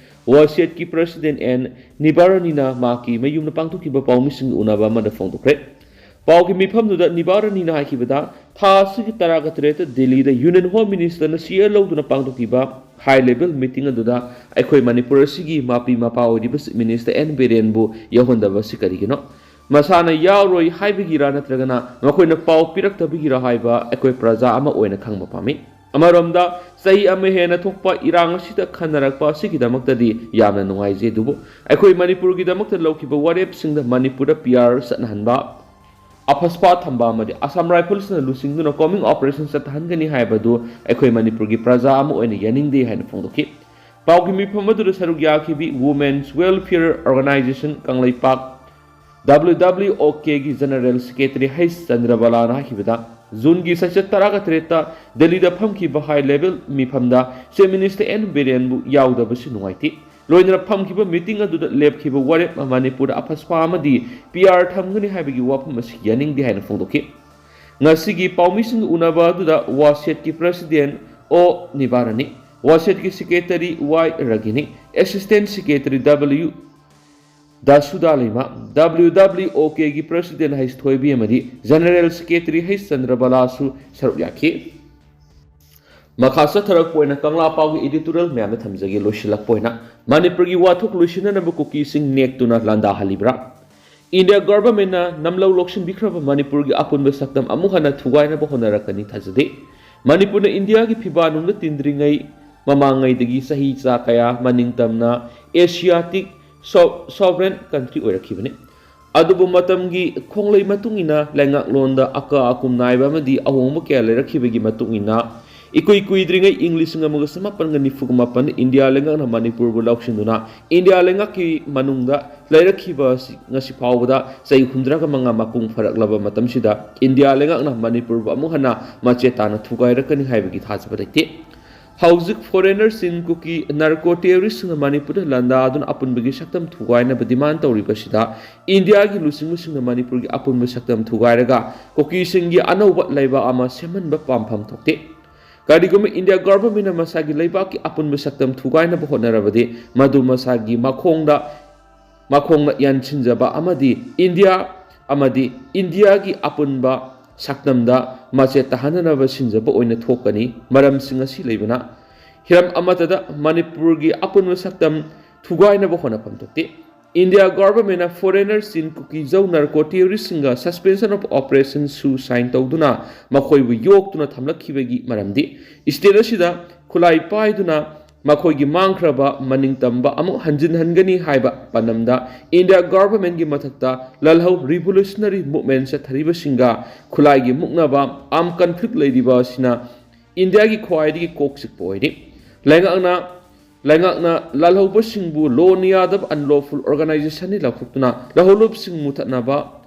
ꯋꯥꯁꯦꯠꯀꯤ ꯄ꯭ꯔꯁꯤꯗꯦꯟ ꯑꯦꯟ ꯅꯤꯕꯥꯔꯥꯅꯤꯅ ꯃꯍꯥꯛꯀꯤ ꯃꯌꯨꯝꯗ ꯄꯥꯡꯊꯣꯛꯈꯤꯕ ꯄꯥꯎꯃꯤꯁꯤꯡꯒ ꯎꯅꯕ ꯑꯃꯗ ꯐꯣꯡꯗꯣꯛꯈ꯭ꯔꯦ꯫ ꯄꯥꯎꯒꯤ ꯃꯤꯐꯝꯗꯨꯗ ꯅꯤꯕꯥꯔꯥꯅꯤꯅ ꯍꯥꯏꯈꯤꯕꯗ, ꯊꯥ ꯑꯁꯤꯒꯤ ꯇꯔꯥꯒ ꯇꯔꯦꯠꯇ ꯗꯦꯜꯂꯤꯗ Union Home Ministerꯅ chair ꯂꯧꯗꯨꯅ ꯄꯥꯡꯊꯣꯛꯈꯤꯕ high level meeting ꯑꯗꯨꯗ ꯑꯩꯈꯣꯏ ꯃꯅꯤꯄꯨꯔ ꯑꯁꯤꯒꯤ ꯃꯄꯤ ꯃꯄꯥ ꯑꯣꯏꯔꯤꯕ Chief Minister ꯑꯦꯟ ꯕꯤꯔꯦꯟꯕꯨ ꯌꯥꯎꯍꯟꯗꯕ ꯑꯁꯤ ꯀꯔꯤꯒꯤꯅꯣ? ꯃꯁꯥꯅ ꯌꯥꯎꯔꯣꯏ ꯍꯥꯏꯕꯒꯤꯔ ꯅꯠꯇ꯭ꯔꯒꯅ ꯃꯈꯣꯏꯅ ꯄꯥꯎ ꯄꯤꯔꯛꯇꯕꯒꯤꯔ ꯍꯥꯏꯕ ꯑꯩꯈꯣꯏ ꯄ꯭ꯔꯖꯥ ꯑꯃ ꯑꯣꯏꯅ ꯈꯪꯕ ꯄꯥꯝꯃꯤ꯫ ꯑꯃꯔꯣꯝꯗ, ꯆꯍꯤ ꯑꯃ ꯍꯦꯟꯅ ꯊꯣꯛꯄ ꯏꯔꯥꯡ ꯑꯁꯤꯗ ꯈꯟꯅꯔꯛꯄ ꯑꯁꯤꯒꯤꯗꯃꯛꯇꯗꯤ ꯌꯥꯝꯅ ꯅꯨꯡꯉꯥꯏꯖꯩ, ꯑꯗꯨꯕꯨ ꯑꯩꯈꯣꯏ ꯃꯅꯤꯄꯨꯔꯒꯤꯗꯃꯛꯇ ꯂꯧꯈꯤꯕ ꯋꯥꯔꯦꯞꯁꯤꯡꯗ ꯃꯅꯤꯄꯨꯔꯗ ꯄꯤ ꯑꯥꯔ ꯆꯠꯅꯍꯟꯕ, ꯑꯐꯁꯄꯥ ꯊꯝꯕ ꯑꯃꯗꯤ ꯑꯁꯥꯝ ꯔꯥꯏꯐꯜꯁꯅ ꯂꯨꯆꯤꯡꯗꯨꯅ combing operation ꯆꯠꯊꯍꯟꯒꯅꯤ ꯍꯥꯏꯕꯗꯨ ꯑꯩꯈꯣꯏ ꯃꯅꯤꯄꯨꯔꯒꯤ ꯄ꯭ꯔꯖꯥ ꯑꯃ ꯑꯣꯏꯅ ꯌꯥꯅꯤꯡꯗꯦ ꯍꯥꯏꯅ ꯐꯣꯡꯗꯣꯛꯈꯤ꯫ ꯄꯥꯎꯒꯤ ꯃꯤꯐꯝ ꯑꯗꯨꯗ ꯁꯔꯨꯛ ꯌꯥꯈꯤꯕꯤ Women's Welfare Organization Kangleipak, W W O Kꯒꯤ General Secretary ꯍꯩꯁ ꯆꯟꯗ꯭ꯔꯕꯂꯥꯅ ꯍꯥꯏꯈꯤꯕꯗ, ꯖꯨꯟꯒꯤ ꯆꯩꯆꯠ ꯇꯔꯥꯒ ꯇꯔꯦꯠꯇ ꯗꯦꯜꯂꯤꯗ ꯐꯝꯈꯤꯕ high level ꯃꯤꯐꯝꯗ Chief Minister ꯑꯦꯟ ꯕꯤꯔꯦꯟꯕꯨ ꯌꯥꯎꯗꯕꯁꯤ ꯅꯨꯡꯉꯥꯏꯇꯦ꯫ ꯂꯣꯏꯅꯅ ꯐꯝꯈꯤꯕ meeting ꯑꯗꯨꯗ ꯂꯦꯞꯈꯤꯕ ꯋꯥꯔꯦꯞ ꯃꯅꯤꯄꯨꯔꯗ ꯑꯐꯁꯄꯥ ꯑꯃꯗꯤ ꯄꯤ ꯑꯥꯔ ꯊꯝꯒꯅꯤ ꯍꯥꯏꯕꯒꯤ ꯋꯥꯐꯝ ꯑꯁꯤ ꯌꯥꯅꯤꯡꯗꯦ ꯍꯥꯏꯅ ꯐꯣꯡꯗꯣꯛꯈꯤ꯫ ꯉꯁꯤꯒꯤ ꯄꯥꯎꯃꯤꯁꯤꯡꯒ ꯎꯅꯕ ꯑꯗꯨꯗ ꯋꯥꯁꯦꯠꯀꯤ President ꯑꯣ ꯅꯤꯕꯥꯔꯥꯅꯤ, ꯋꯥꯁꯦꯠꯀꯤ Secretary ꯋꯥꯏ ꯔꯒꯤꯅꯤ, Assistant Secretary W ꯗꯥꯁꯨꯗꯥ ꯂꯩꯃ, W W O Kꯒꯤ President ꯍꯩꯁ ꯊꯣꯏꯕꯤ ꯑꯃꯗꯤ General Secretary ꯍꯩꯁ ꯆꯟꯗ꯭ꯔꯕꯂꯥꯁꯨ ꯁꯔꯨꯛ ꯌꯥꯈꯤ꯫ ꯃꯈꯥ ꯆꯠꯊꯔꯛꯄ ꯑꯣꯏꯅ ꯀꯪꯂꯥ ꯄꯥꯎꯒꯤ editorial ꯃꯌꯥꯝꯗ ꯊꯝꯖꯒꯦ꯫ ꯂꯣꯏꯁꯤꯜꯂꯛꯄ ꯑꯣꯏꯅ, ꯃꯅꯤꯄꯨꯔꯒꯤ ꯋꯥꯊꯣꯛ ꯂꯣꯏꯁꯤꯟꯅꯅꯕ ꯀꯨꯀꯤꯁꯤꯡ ꯅꯦꯛꯇꯨꯅ ꯂꯥꯟꯗꯥꯍꯜꯂꯤꯕ꯭ꯔꯥ? India Governmentꯅ ꯅꯝꯂꯧ ꯂꯧꯁꯤꯟꯕꯤꯈ꯭ꯔꯕ ꯃꯅꯤꯄꯨꯔꯒꯤ ꯑꯄꯨꯟꯕ ꯁꯛꯇꯝ ꯑꯃꯨꯛ ꯍꯟꯅ ꯊꯨꯒꯥꯏꯅꯕ ꯍꯣꯠꯅꯔꯛꯀꯅꯤ ꯊꯥꯖꯗꯦ꯫ ꯃꯅꯤꯄꯨꯔꯅ ꯏꯟꯗꯤꯌꯥꯒꯤ ꯐꯤꯕꯥꯟꯅꯨꯡꯗ ꯇꯤꯟꯗ꯭ꯔꯤꯉꯩ ꯃꯃꯥꯡꯉꯩꯗꯒꯤ ꯆꯍꯤ ꯆꯥ ꯀꯌꯥ ꯃꯅꯤꯡ ꯇꯝꯅ Asiatic so-, sovereign country ꯑꯣꯏꯔꯛꯈꯤꯕꯅꯤ꯫ ꯑꯗꯨꯕꯨ ꯃꯇꯝꯒꯤ ꯈꯣꯡꯂꯩ ꯃꯇꯨꯡ ꯏꯟꯅ ꯂꯩꯉꯥꯛꯂꯣꯟꯗ ꯑꯀꯥ ꯑꯀꯨꯝ ꯅꯥꯏꯕ ꯑꯃꯗꯤ ꯑꯍꯣꯡꯕ ꯀꯌꯥ ꯂꯩꯔꯛꯈꯤꯕꯒꯤ ꯃꯇꯨꯡ ꯏꯟꯅ, ꯏꯀꯨꯏ ꯀꯨꯏꯗ꯭ꯔꯤꯉꯩ ꯏꯪ ꯂꯤꯁꯤꯡ ꯑꯃꯒ ꯆꯃꯥꯄꯟꯒ ꯅꯤꯐꯨꯒ ꯃꯥꯄꯟꯗ ꯏꯟꯗꯤꯌꯥ ꯂꯩꯉꯥꯛꯅ ꯃꯅꯤꯄꯨꯔꯕꯨ ꯂꯧꯁꯤꯟꯗꯨꯅ ꯏꯟꯗꯤꯌꯥ ꯂꯩꯉꯥꯛꯀꯤ ꯃꯅꯨꯡꯗ ꯂꯩꯔꯛꯈꯤꯕ ꯑꯁꯤ ꯉꯁꯤ ꯐꯥꯎꯕꯗ ꯆꯍꯤ ꯍꯨꯝꯗ꯭ꯔꯥꯒ ꯃꯉꯥ ꯃꯄꯨꯡ ꯐꯥꯔꯛꯂꯕ ꯃꯇꯝꯁꯤꯗ, ꯏꯟꯗꯤꯌꯥ ꯂꯩꯉꯥꯛꯅ ꯃꯅꯤꯄꯨꯔꯕꯨ ꯑꯃꯨꯛ ꯍꯟꯅ ꯃꯆꯦꯠ ꯇꯥꯅ ꯊꯨꯒꯥꯏꯔꯛꯀꯅꯤ ꯍꯥꯏꯕꯒꯤ ꯊꯥꯖꯕ ꯂꯩꯇꯦ꯫ ꯍꯧꯖꯤꯛ foreigner ꯆꯤꯟ ꯀꯨꯀꯤ narco terroristꯁꯤꯡꯅ ꯃꯅꯤꯄꯨꯔꯗ ꯂꯥꯟꯗꯥꯗꯨꯅ ꯑꯄꯨꯟꯕꯒꯤ ꯁꯛꯇꯝ ꯊꯨꯒꯥꯏꯅꯕ demand ꯇꯧꯔꯤꯕꯁꯤꯗ, ꯏꯟꯗꯤꯌꯥꯒꯤ ꯂꯨꯆꯤꯡꯕꯁꯤꯡꯅ ꯃꯅꯤꯄꯨꯔꯒꯤ ꯑꯄꯨꯟꯕ ꯁꯛꯇꯝ ꯊꯨꯒꯥꯏꯔꯒ ꯀꯨꯀꯤꯁꯤꯡꯒꯤ ꯑꯅꯧꯕ ꯂꯩꯕꯥꯛ ꯑꯃ ꯁꯦꯝꯍꯟꯕ ꯄꯥꯝꯐꯝ ꯊꯣꯛꯇꯦ꯫ ꯀꯔꯤꯒꯨꯝꯕ ꯏꯟꯗꯤꯌꯥ ꯒꯚꯔꯟꯃꯦꯟꯅ ꯃꯁꯥꯒꯤ ꯂꯩꯕꯥꯛꯀꯤ ꯑꯄꯨꯟꯕ ꯁꯛꯇꯝ ꯊꯨꯒꯥꯏꯅꯕ ꯍꯣꯠꯅꯔꯕꯗꯤ, ꯃꯗꯨ ꯃꯁꯥꯒꯤ ꯃꯈꯣꯡꯗ ꯃꯈꯣꯡꯅ ꯌꯥꯟꯁꯤꯟꯖꯕ ꯑꯃꯗꯤ ꯏꯟꯗꯤꯌꯥ ꯑꯃꯗꯤ ꯏꯟꯗꯤꯌꯥꯒꯤ ꯑꯄꯨꯟꯕ ꯁꯛꯇꯝꯗ ꯃꯆꯦꯠ ꯇꯥꯍꯟꯅꯅꯕ ꯁꯤꯟꯖꯕ ꯑꯣꯏꯅ ꯊꯣꯛꯀꯅꯤ꯫ ꯃꯔꯝꯁꯤꯡ ꯑꯁꯤ ꯂꯩꯕꯅ, ꯍꯤꯔꯝ ꯑꯃꯠꯇꯗ ꯃꯅꯤꯄꯨꯔꯒꯤ ꯑꯄꯨꯟꯕ ꯁꯛꯇꯝ ꯊꯨꯒꯥꯏꯅꯕ ꯍꯣꯠꯅꯐꯝ ꯊꯣꯛꯇꯦ꯫ ꯏꯟꯗꯤꯌꯥ ꯒꯚꯔꯟꯃꯦꯟꯅ ꯐꯣꯔꯦꯅꯔ ꯆꯤꯟ ꯀꯨꯀꯤ ꯖꯧ ꯅꯥꯔꯀꯣ ꯇꯦꯔꯣꯔꯤꯁꯁꯤꯡꯒ suspension of operation ꯁꯨ sign ꯇꯧꯗꯨꯅ ꯃꯈꯣꯏꯕꯨ ꯌꯣꯛꯇꯨꯅ ꯊꯝꯂꯛꯈꯤꯕꯒꯤ ꯃꯔꯝꯗꯤ, ꯁ꯭ꯇꯦꯠ ꯑꯁꯤꯗ ꯈꯨꯠꯂꯥꯏ ꯄꯥꯏꯗꯨꯅ ꯃꯈꯣꯏꯒꯤ ꯃꯥꯡꯈ꯭ꯔꯕ ꯃꯅꯤꯡꯇꯝꯕ ꯑꯃꯨꯛ ꯍꯟꯖꯤꯟꯍꯟꯒꯅꯤ ꯍꯥꯏꯕ ꯄꯥꯟꯗꯝꯗ ꯏꯟꯗꯤꯌꯥ ꯒꯚꯔꯟꯃꯦꯟꯒꯤ ꯃꯊꯛꯇ ꯂꯥꯜꯍꯧ revolutionary movement ꯆꯠꯊꯔꯤꯕꯁꯤꯡꯒ ꯈꯨꯠꯂꯥꯏꯒꯤ ꯃꯨꯛꯅꯕ armed conflict ꯂꯩꯔꯤꯕ ꯑꯁꯤꯅ ꯏꯟꯗꯤꯌꯥꯒꯤ ꯈ꯭ꯋꯥꯏꯗꯒꯤ ꯀꯣꯛ ꯆꯤꯛꯄ ꯑꯣꯏꯔꯤ꯫ ꯂꯩꯉꯥꯛꯅ ꯂꯩꯉꯥꯛꯅ ꯂꯥꯜꯍꯧꯕꯁꯤꯡꯕꯨ ꯂꯣꯟ ꯌꯥꯗꯕ unlawful organizationꯅꯤ ꯂꯥꯎꯊꯣꯛꯇꯨꯅ ꯂꯥꯜꯍꯧꯂꯨꯞꯁꯤꯡ ꯃꯨꯊꯠꯅꯕ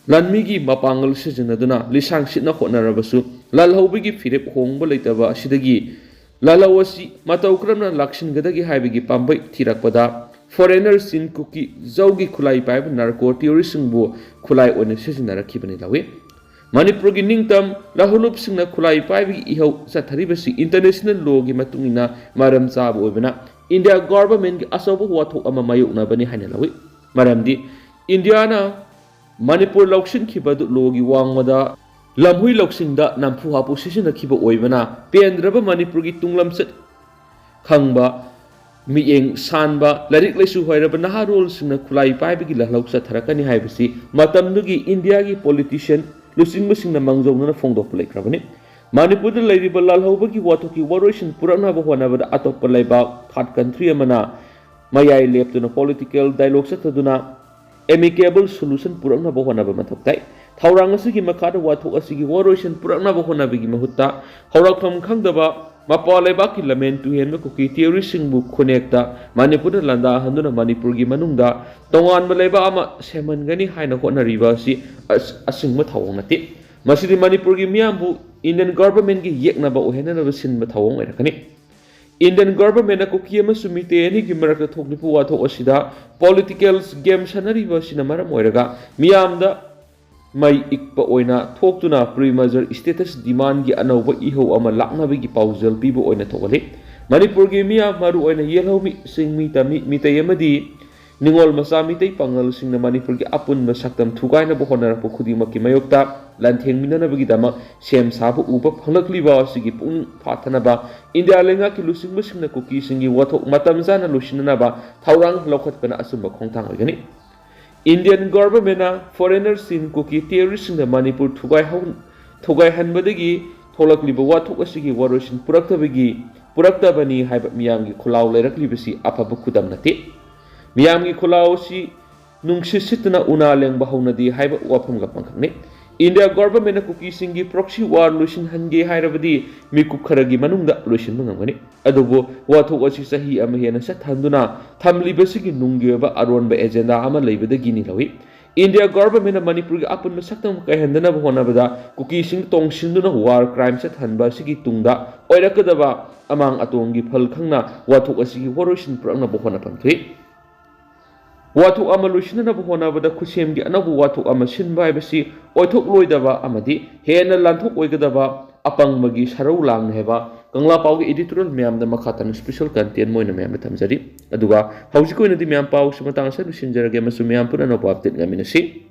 ꯂꯥꯟꯃꯤꯒꯤ ꯃꯄꯥꯡꯒꯜ ꯁꯤꯖꯤꯟꯅꯗꯨꯅ ꯂꯤꯁꯥꯡ ꯁꯤꯠꯅ ꯍꯣꯠꯅꯔꯕꯁꯨ, ꯂꯥꯜꯍꯧꯕꯒꯤ ꯐꯤꯔꯦꯞ ꯍꯣꯡꯕ ꯂꯩꯇꯕ ꯑꯁꯤꯗꯒꯤ ꯂꯥꯜꯍꯧ ꯑꯁꯤ ꯃꯇꯧ ꯀꯔꯝꯅ ꯂꯥꯛꯁꯤꯟꯒꯗꯒꯦ ꯍꯥꯏꯕꯒꯤ ꯄꯥꯝꯕꯩ ꯊꯤꯔꯛꯄꯗ, ꯐꯣꯔꯦꯅꯔ ꯆꯤꯟ ꯀꯨꯀꯤ ꯖꯧꯒꯤ ꯈꯨꯠꯂꯥꯏ ꯄꯥꯏꯕ ꯅꯥꯔꯀꯣ ꯇꯦꯔꯣꯔꯤꯁꯁꯤꯡꯕꯨ ꯈꯨꯠꯂꯥꯏ ꯑꯣꯏꯅ ꯁꯤꯖꯤꯟꯅꯔꯛꯈꯤꯕꯅꯤ ꯂꯧꯏ꯫ ꯃꯅꯤꯄꯨꯔꯒꯤ ꯅꯤꯡꯇꯝ ꯂꯥꯜꯍꯧꯂꯨꯞꯁꯤꯡꯅ ꯈꯨꯠꯂꯥꯏ ꯄꯥꯏꯕꯒꯤ ꯏꯍꯧ ꯆꯠꯊꯔꯤꯕꯁꯤ international lawꯒꯤ ꯃꯇꯨꯡ ꯏꯟꯅ ꯃꯔꯝ ꯆꯥꯕ ꯑꯣꯏꯕꯅ, ꯏꯟꯗꯤꯌꯥ ꯒꯚꯔꯟꯃꯦꯟꯒꯤ ꯑꯆꯧꯕ ꯋꯥꯊꯣꯛ ꯑꯃ ꯃꯥꯌꯣꯛꯅꯕꯅꯤ ꯍꯥꯏꯅ ꯂꯧꯏ꯫ ꯃꯔꯝꯗꯤ ꯏꯟꯗꯤꯌꯥꯅ ꯃꯅꯤꯄꯨꯔ ꯂꯧꯁꯤꯟꯈꯤꯕꯗꯨ ꯂꯣꯒꯤ ꯋꯥꯡꯃꯗ ꯂꯝꯍꯨꯏ ꯂꯧꯁꯤꯡꯗ ꯅꯝꯐꯨ ꯍꯥꯐꯨ ꯁꯤꯖꯤꯟꯅꯈꯤꯕ ꯑꯣꯏꯕꯅ, ꯄꯦꯟꯗ꯭ꯔꯕ ꯃꯅꯤꯄꯨꯔꯒꯤ ꯇꯨꯡꯂꯝꯆꯠ ꯈꯪꯕ, ꯃꯤꯠꯌꯦꯡ ꯁꯥꯟꯕ, ꯂꯥꯏꯔꯤꯛ ꯂꯥꯏꯁꯨ ꯍꯩꯔꯕ ꯅꯍꯥꯔꯣꯜꯁꯤꯡꯅ ꯈꯨꯠꯂꯥꯏ ꯄꯥꯏꯕꯒꯤ ꯂꯥꯜꯍꯧ ꯆꯠꯊꯔꯛꯀꯅꯤ ꯍꯥꯏꯕꯁꯤ ꯃꯇꯝꯗꯨꯒꯤ ꯏꯟꯗꯤꯌꯥꯒꯤ politician ꯂꯨꯆꯤꯡꯕꯁꯤꯡꯅ ꯃꯥꯡꯖꯧꯅꯅ ꯐꯣꯡꯗꯣꯛꯄ ꯂꯩꯈ꯭ꯔꯕꯅꯤ꯫ ꯃꯅꯤꯄꯨꯔꯗ ꯂꯩꯔꯤꯕ ꯂꯥꯜꯍꯧꯕꯒꯤ ꯋꯥꯊꯣꯛꯀꯤ ꯋꯥꯔꯣꯏꯁꯤꯟ ꯄꯨꯔꯛꯅꯕ ꯍꯣꯠꯅꯕꯗ ꯑꯇꯣꯞꯄ ꯂꯩꯕꯥꯛ, third country ꯑꯃꯅ ꯃꯌꯥꯏ ꯂꯦꯞꯇꯨꯅ political dialogue ꯆꯠꯊꯗꯨꯅ amicable solution ꯄꯨꯔꯛꯅꯕ ꯍꯣꯠꯅꯕ ꯃꯊꯧ ꯇꯥꯏ꯫ ꯊꯧꯔꯥꯡ ꯑꯁꯤꯒꯤ ꯃꯈꯥꯗ ꯋꯥꯊꯣꯛ ꯑꯁꯤꯒꯤ ꯋꯥꯔꯣꯏꯁꯤꯟ ꯄꯨꯔꯛꯅꯕ ꯍꯣꯠꯅꯕꯒꯤ ꯃꯍꯨꯠꯇ, ꯍꯧꯔꯛꯐꯝ ꯈꯪꯗꯕ ꯃꯄꯥꯟ ꯂꯩꯕꯥꯛꯀꯤ ꯂꯝꯍꯦꯟ ꯇꯨꯍꯦꯟꯕ ꯀꯨꯀꯤ ꯇꯦꯔꯣꯔꯤꯁꯁꯤꯡꯕꯨ ꯈꯨꯟꯅꯦꯛꯇ ꯃꯅꯤꯄꯨꯔꯗ ꯂꯥꯟꯗꯥꯍꯟꯗꯨꯅ ꯃꯅꯤꯄꯨꯔꯒꯤ ꯃꯅꯨꯡꯗ ꯇꯣꯉꯥꯟꯕ ꯂꯩꯕꯥꯛ ꯑꯃ ꯁꯦꯝꯍꯟꯒꯅꯤ ꯍꯥꯏꯅ ꯍꯣꯠꯅꯔꯤꯕ ꯑꯁꯤ ꯑꯁ-, ꯑꯁꯤꯡꯕ ꯊꯧꯑꯣꯡ ꯅꯠꯇꯦ꯫ ꯃꯁꯤꯗꯤ ꯃꯅꯤꯄꯨꯔꯒꯤ ꯃꯤꯌꯥꯝꯕꯨ Indian governmentꯀꯤ ꯌꯦꯛꯅꯕ ꯑꯣꯏꯍꯟꯅꯅꯕ ꯁꯤꯟꯕ ꯊꯧꯑꯣꯡ ꯑꯣꯏꯔꯛꯀꯅꯤ꯫ Indian governmentꯅ ꯀꯨꯀꯤ ꯑꯃꯁꯨꯡ ꯃꯤꯇꯩ ꯑꯅꯤꯒꯤ ꯃꯔꯛꯇ ꯊꯣꯛꯂꯤꯕ ꯋꯥꯊꯣꯛ ꯑꯁꯤꯗ political game ꯁꯥꯟꯅꯔꯤꯕ ꯑꯁꯤꯅ ꯃꯔꯝ ꯑꯣꯏꯔꯒ ꯃꯤꯌꯥꯝꯗ ꯃꯩ ꯏꯛꯄ ꯑꯣꯏꯅ ꯊꯣꯛꯇꯨꯅ pre-merger status demandꯒꯤ ꯑꯅꯧꯕ ꯏꯍꯧ ꯑꯃ ꯂꯥꯛꯅꯕꯒꯤ ꯄꯥꯎꯖꯦꯜ ꯄꯤꯕ ꯑꯣꯏꯅ ꯊꯣꯛꯍꯜꯂꯤ꯫ ꯃꯅꯤꯄꯨꯔꯒꯤ ꯃꯤꯌꯥꯝ, ꯃꯔꯨꯑꯣꯏꯅ ꯌꯦꯜꯍꯧꯃꯤ, ꯆꯤꯡꯃꯤ, ꯇꯝꯃꯤ, ꯃꯤꯇꯩ ꯑꯃꯗꯤ ꯅꯤꯉꯣꯜ ꯃꯆꯥ ꯃꯤꯇꯩ ꯄꯥꯉꯜꯁꯤꯡꯅ ꯃꯅꯤꯄꯨꯔꯒꯤ ꯑꯄꯨꯟꯕ ꯁꯛꯇꯝ ꯊꯨꯒꯥꯏꯅꯕ ꯍꯣꯠꯅꯔꯛꯄ ꯈꯨꯗꯤꯡꯃꯛꯀꯤ ꯃꯥꯌꯣꯛꯇ ꯂꯥꯟꯊꯦꯡꯃꯤꯟꯅꯅꯕꯒꯤꯗꯃꯛ ꯁꯦꯝ ꯁꯥꯕ ꯎꯕ ꯐꯪꯂꯛꯂꯤꯕ ꯑꯁꯤꯒꯤ ꯄꯨꯛꯅꯤꯡ ꯐꯥꯊꯅꯕ ꯏꯟꯗꯤꯌꯥ ꯂꯩꯉꯥꯛꯀꯤ ꯂꯨꯆꯤꯡꯕꯁꯤꯡꯅ ꯀꯨꯀꯤꯁꯤꯡꯒꯤ ꯋꯥꯊꯣꯛ ꯃꯇꯝ ꯆꯥꯅ ꯂꯣꯏꯁꯤꯟꯅꯅꯕ ꯊꯧꯔꯥꯡ ꯂꯧꯈꯠꯄꯅ ꯑꯆꯨꯝꯕ ꯈꯣꯡꯊꯥꯡ ꯑꯣꯏꯒꯅꯤ꯫ Indian governmentꯅ foreignerꯁꯤꯡ ꯀꯨꯀꯤ terroristꯁꯤꯡꯗ ꯃꯅꯤꯄꯨꯔ ꯊꯨꯒꯥꯏꯍꯧ-, ꯊꯨꯒꯥꯏꯍꯟꯕꯗꯒꯤ ꯊꯣꯛꯂꯛꯂꯤꯕ ꯋꯥꯊꯣꯛ ꯑꯁꯤꯒꯤ ꯋꯥꯔꯣꯏꯁꯤꯟ ꯄꯨꯔꯛꯇꯕꯒꯤ, ꯄꯨꯔꯛꯇꯕꯅꯤ ꯍꯥꯏꯕ ꯃꯤꯌꯥꯝꯒꯤ ꯈꯨꯜꯂꯥꯎ ꯂꯩꯔꯛꯂꯤꯕꯁꯤ ꯑꯐꯕ ꯈꯨꯗꯝ ꯅꯠꯇꯦ꯫ ꯃꯤꯌꯥꯝꯒꯤ ꯈꯨꯜꯂꯥꯎ ꯑꯁꯤ ꯅꯨꯡꯁꯤꯠ ꯁꯤꯠꯇꯨꯅ ꯎꯅꯥ ꯂꯦꯡꯕ ꯍꯧꯅꯗꯦ ꯍꯥꯏꯕ ꯋꯥꯐꯝꯒ ꯄꯥꯡꯈꯛꯅꯤ꯫ ꯏꯟꯗꯤꯌꯥ ꯒꯣꯚꯔꯟꯃꯦꯟꯠꯅ ꯀꯨꯀꯤꯁꯤꯡꯒꯤ proxy war ꯂꯣꯏꯁꯤꯟꯍꯟꯒꯦ ꯍꯥꯏꯔꯕꯗꯤ ꯃꯤꯀꯨꯞ ꯈꯔꯒꯤ ꯃꯅꯨꯡꯗ ꯂꯣꯏꯁꯤꯟꯕ ꯉꯝꯒꯅꯤ꯫ ꯑꯗꯨꯕꯨ ꯋꯥꯊꯣꯛ ꯑꯁꯤ ꯆꯍꯤ ꯑꯃ ꯍꯦꯟꯅ ꯆꯠꯊꯍꯟꯗꯨꯅ ꯊꯝꯂꯤꯕꯁꯤꯒꯤ ꯅꯨꯡꯒꯤ ꯑꯣꯏꯕ ꯑꯔꯣꯟꯕ agenda ꯑꯃ ꯂꯩꯕꯗꯒꯤꯅꯤ ꯂꯧꯏ꯫ ꯏꯟꯗꯤꯌꯥ ꯒꯣꯚꯔꯟꯃꯦꯟꯠꯅ ꯃꯅꯤꯄꯨꯔꯒꯤ ꯑꯄꯨꯟꯕ ꯁꯛꯇꯝ ꯀꯥꯏꯍꯟꯗꯅꯕ ꯍꯣꯠꯅꯕꯗ ꯀꯨꯀꯤꯁꯤꯡ ꯇꯣꯡꯁꯤꯟꯗꯨꯅ war crime ꯆꯠꯊꯍꯟꯕ ꯑꯁꯤꯒꯤ ꯇꯨꯡꯗ ꯑꯣꯏꯔꯛꯀꯗꯕ ꯑꯃꯥꯡ ꯑꯇꯣꯡꯒꯤ ꯐꯜ ꯈꯪꯅ ꯋꯥꯊꯣꯛ ꯑꯁꯤꯒꯤ ꯋꯥꯔꯣꯏꯁꯤꯟ ꯄꯨꯔꯛꯅꯕ ꯍꯣꯠꯅꯐꯝ ꯊꯣꯛꯏ꯫ ꯋꯥꯊꯣꯛ ꯑꯃ ꯂꯣꯏꯁꯤꯟꯅꯅꯕ ꯍꯣꯠꯅꯕꯗ ꯈꯨꯠꯁꯦꯝꯒꯤ ꯑꯅꯧꯕ ꯋꯥꯊꯣꯛ ꯑꯃ ꯁꯤꯟꯕ ꯍꯥꯏꯕꯁꯤ ꯑꯣꯏꯊꯣꯛꯂꯣꯏꯗꯕ ꯑꯃꯗꯤ ꯍꯦꯟꯅ ꯂꯥꯟꯊꯣꯛ ꯑꯣꯏꯒꯗꯕ ꯑꯄꯪꯕꯒꯤ ꯁꯔꯧ ꯂꯥꯡꯅꯤ ꯍꯥꯏꯕ ꯀꯪꯂꯥ ꯄꯥꯎꯒꯤ editorial ꯃꯌꯥꯝꯗ ꯃꯈꯥ ꯇꯥꯅ special content ꯑꯣꯏꯅ ꯃꯌꯥꯝꯗ ꯊꯝꯖꯔꯤ꯫ ꯑꯗꯨꯒ ꯍꯧꯖꯤꯛꯀꯤ ꯑꯣꯏꯅꯗꯤ ꯃꯌꯥꯝ ꯄꯥꯎꯁꯤ ꯃꯇꯥꯡ ꯑꯁꯤꯗ ꯂꯣꯏꯁꯤꯟꯖꯔꯒꯦ ꯑꯃꯁꯨꯡ ꯃꯌꯥꯝ ꯄꯨꯟꯅ ꯑꯅꯧꯕ update ꯉꯥꯏꯃꯤꯟꯅꯁꯤ꯫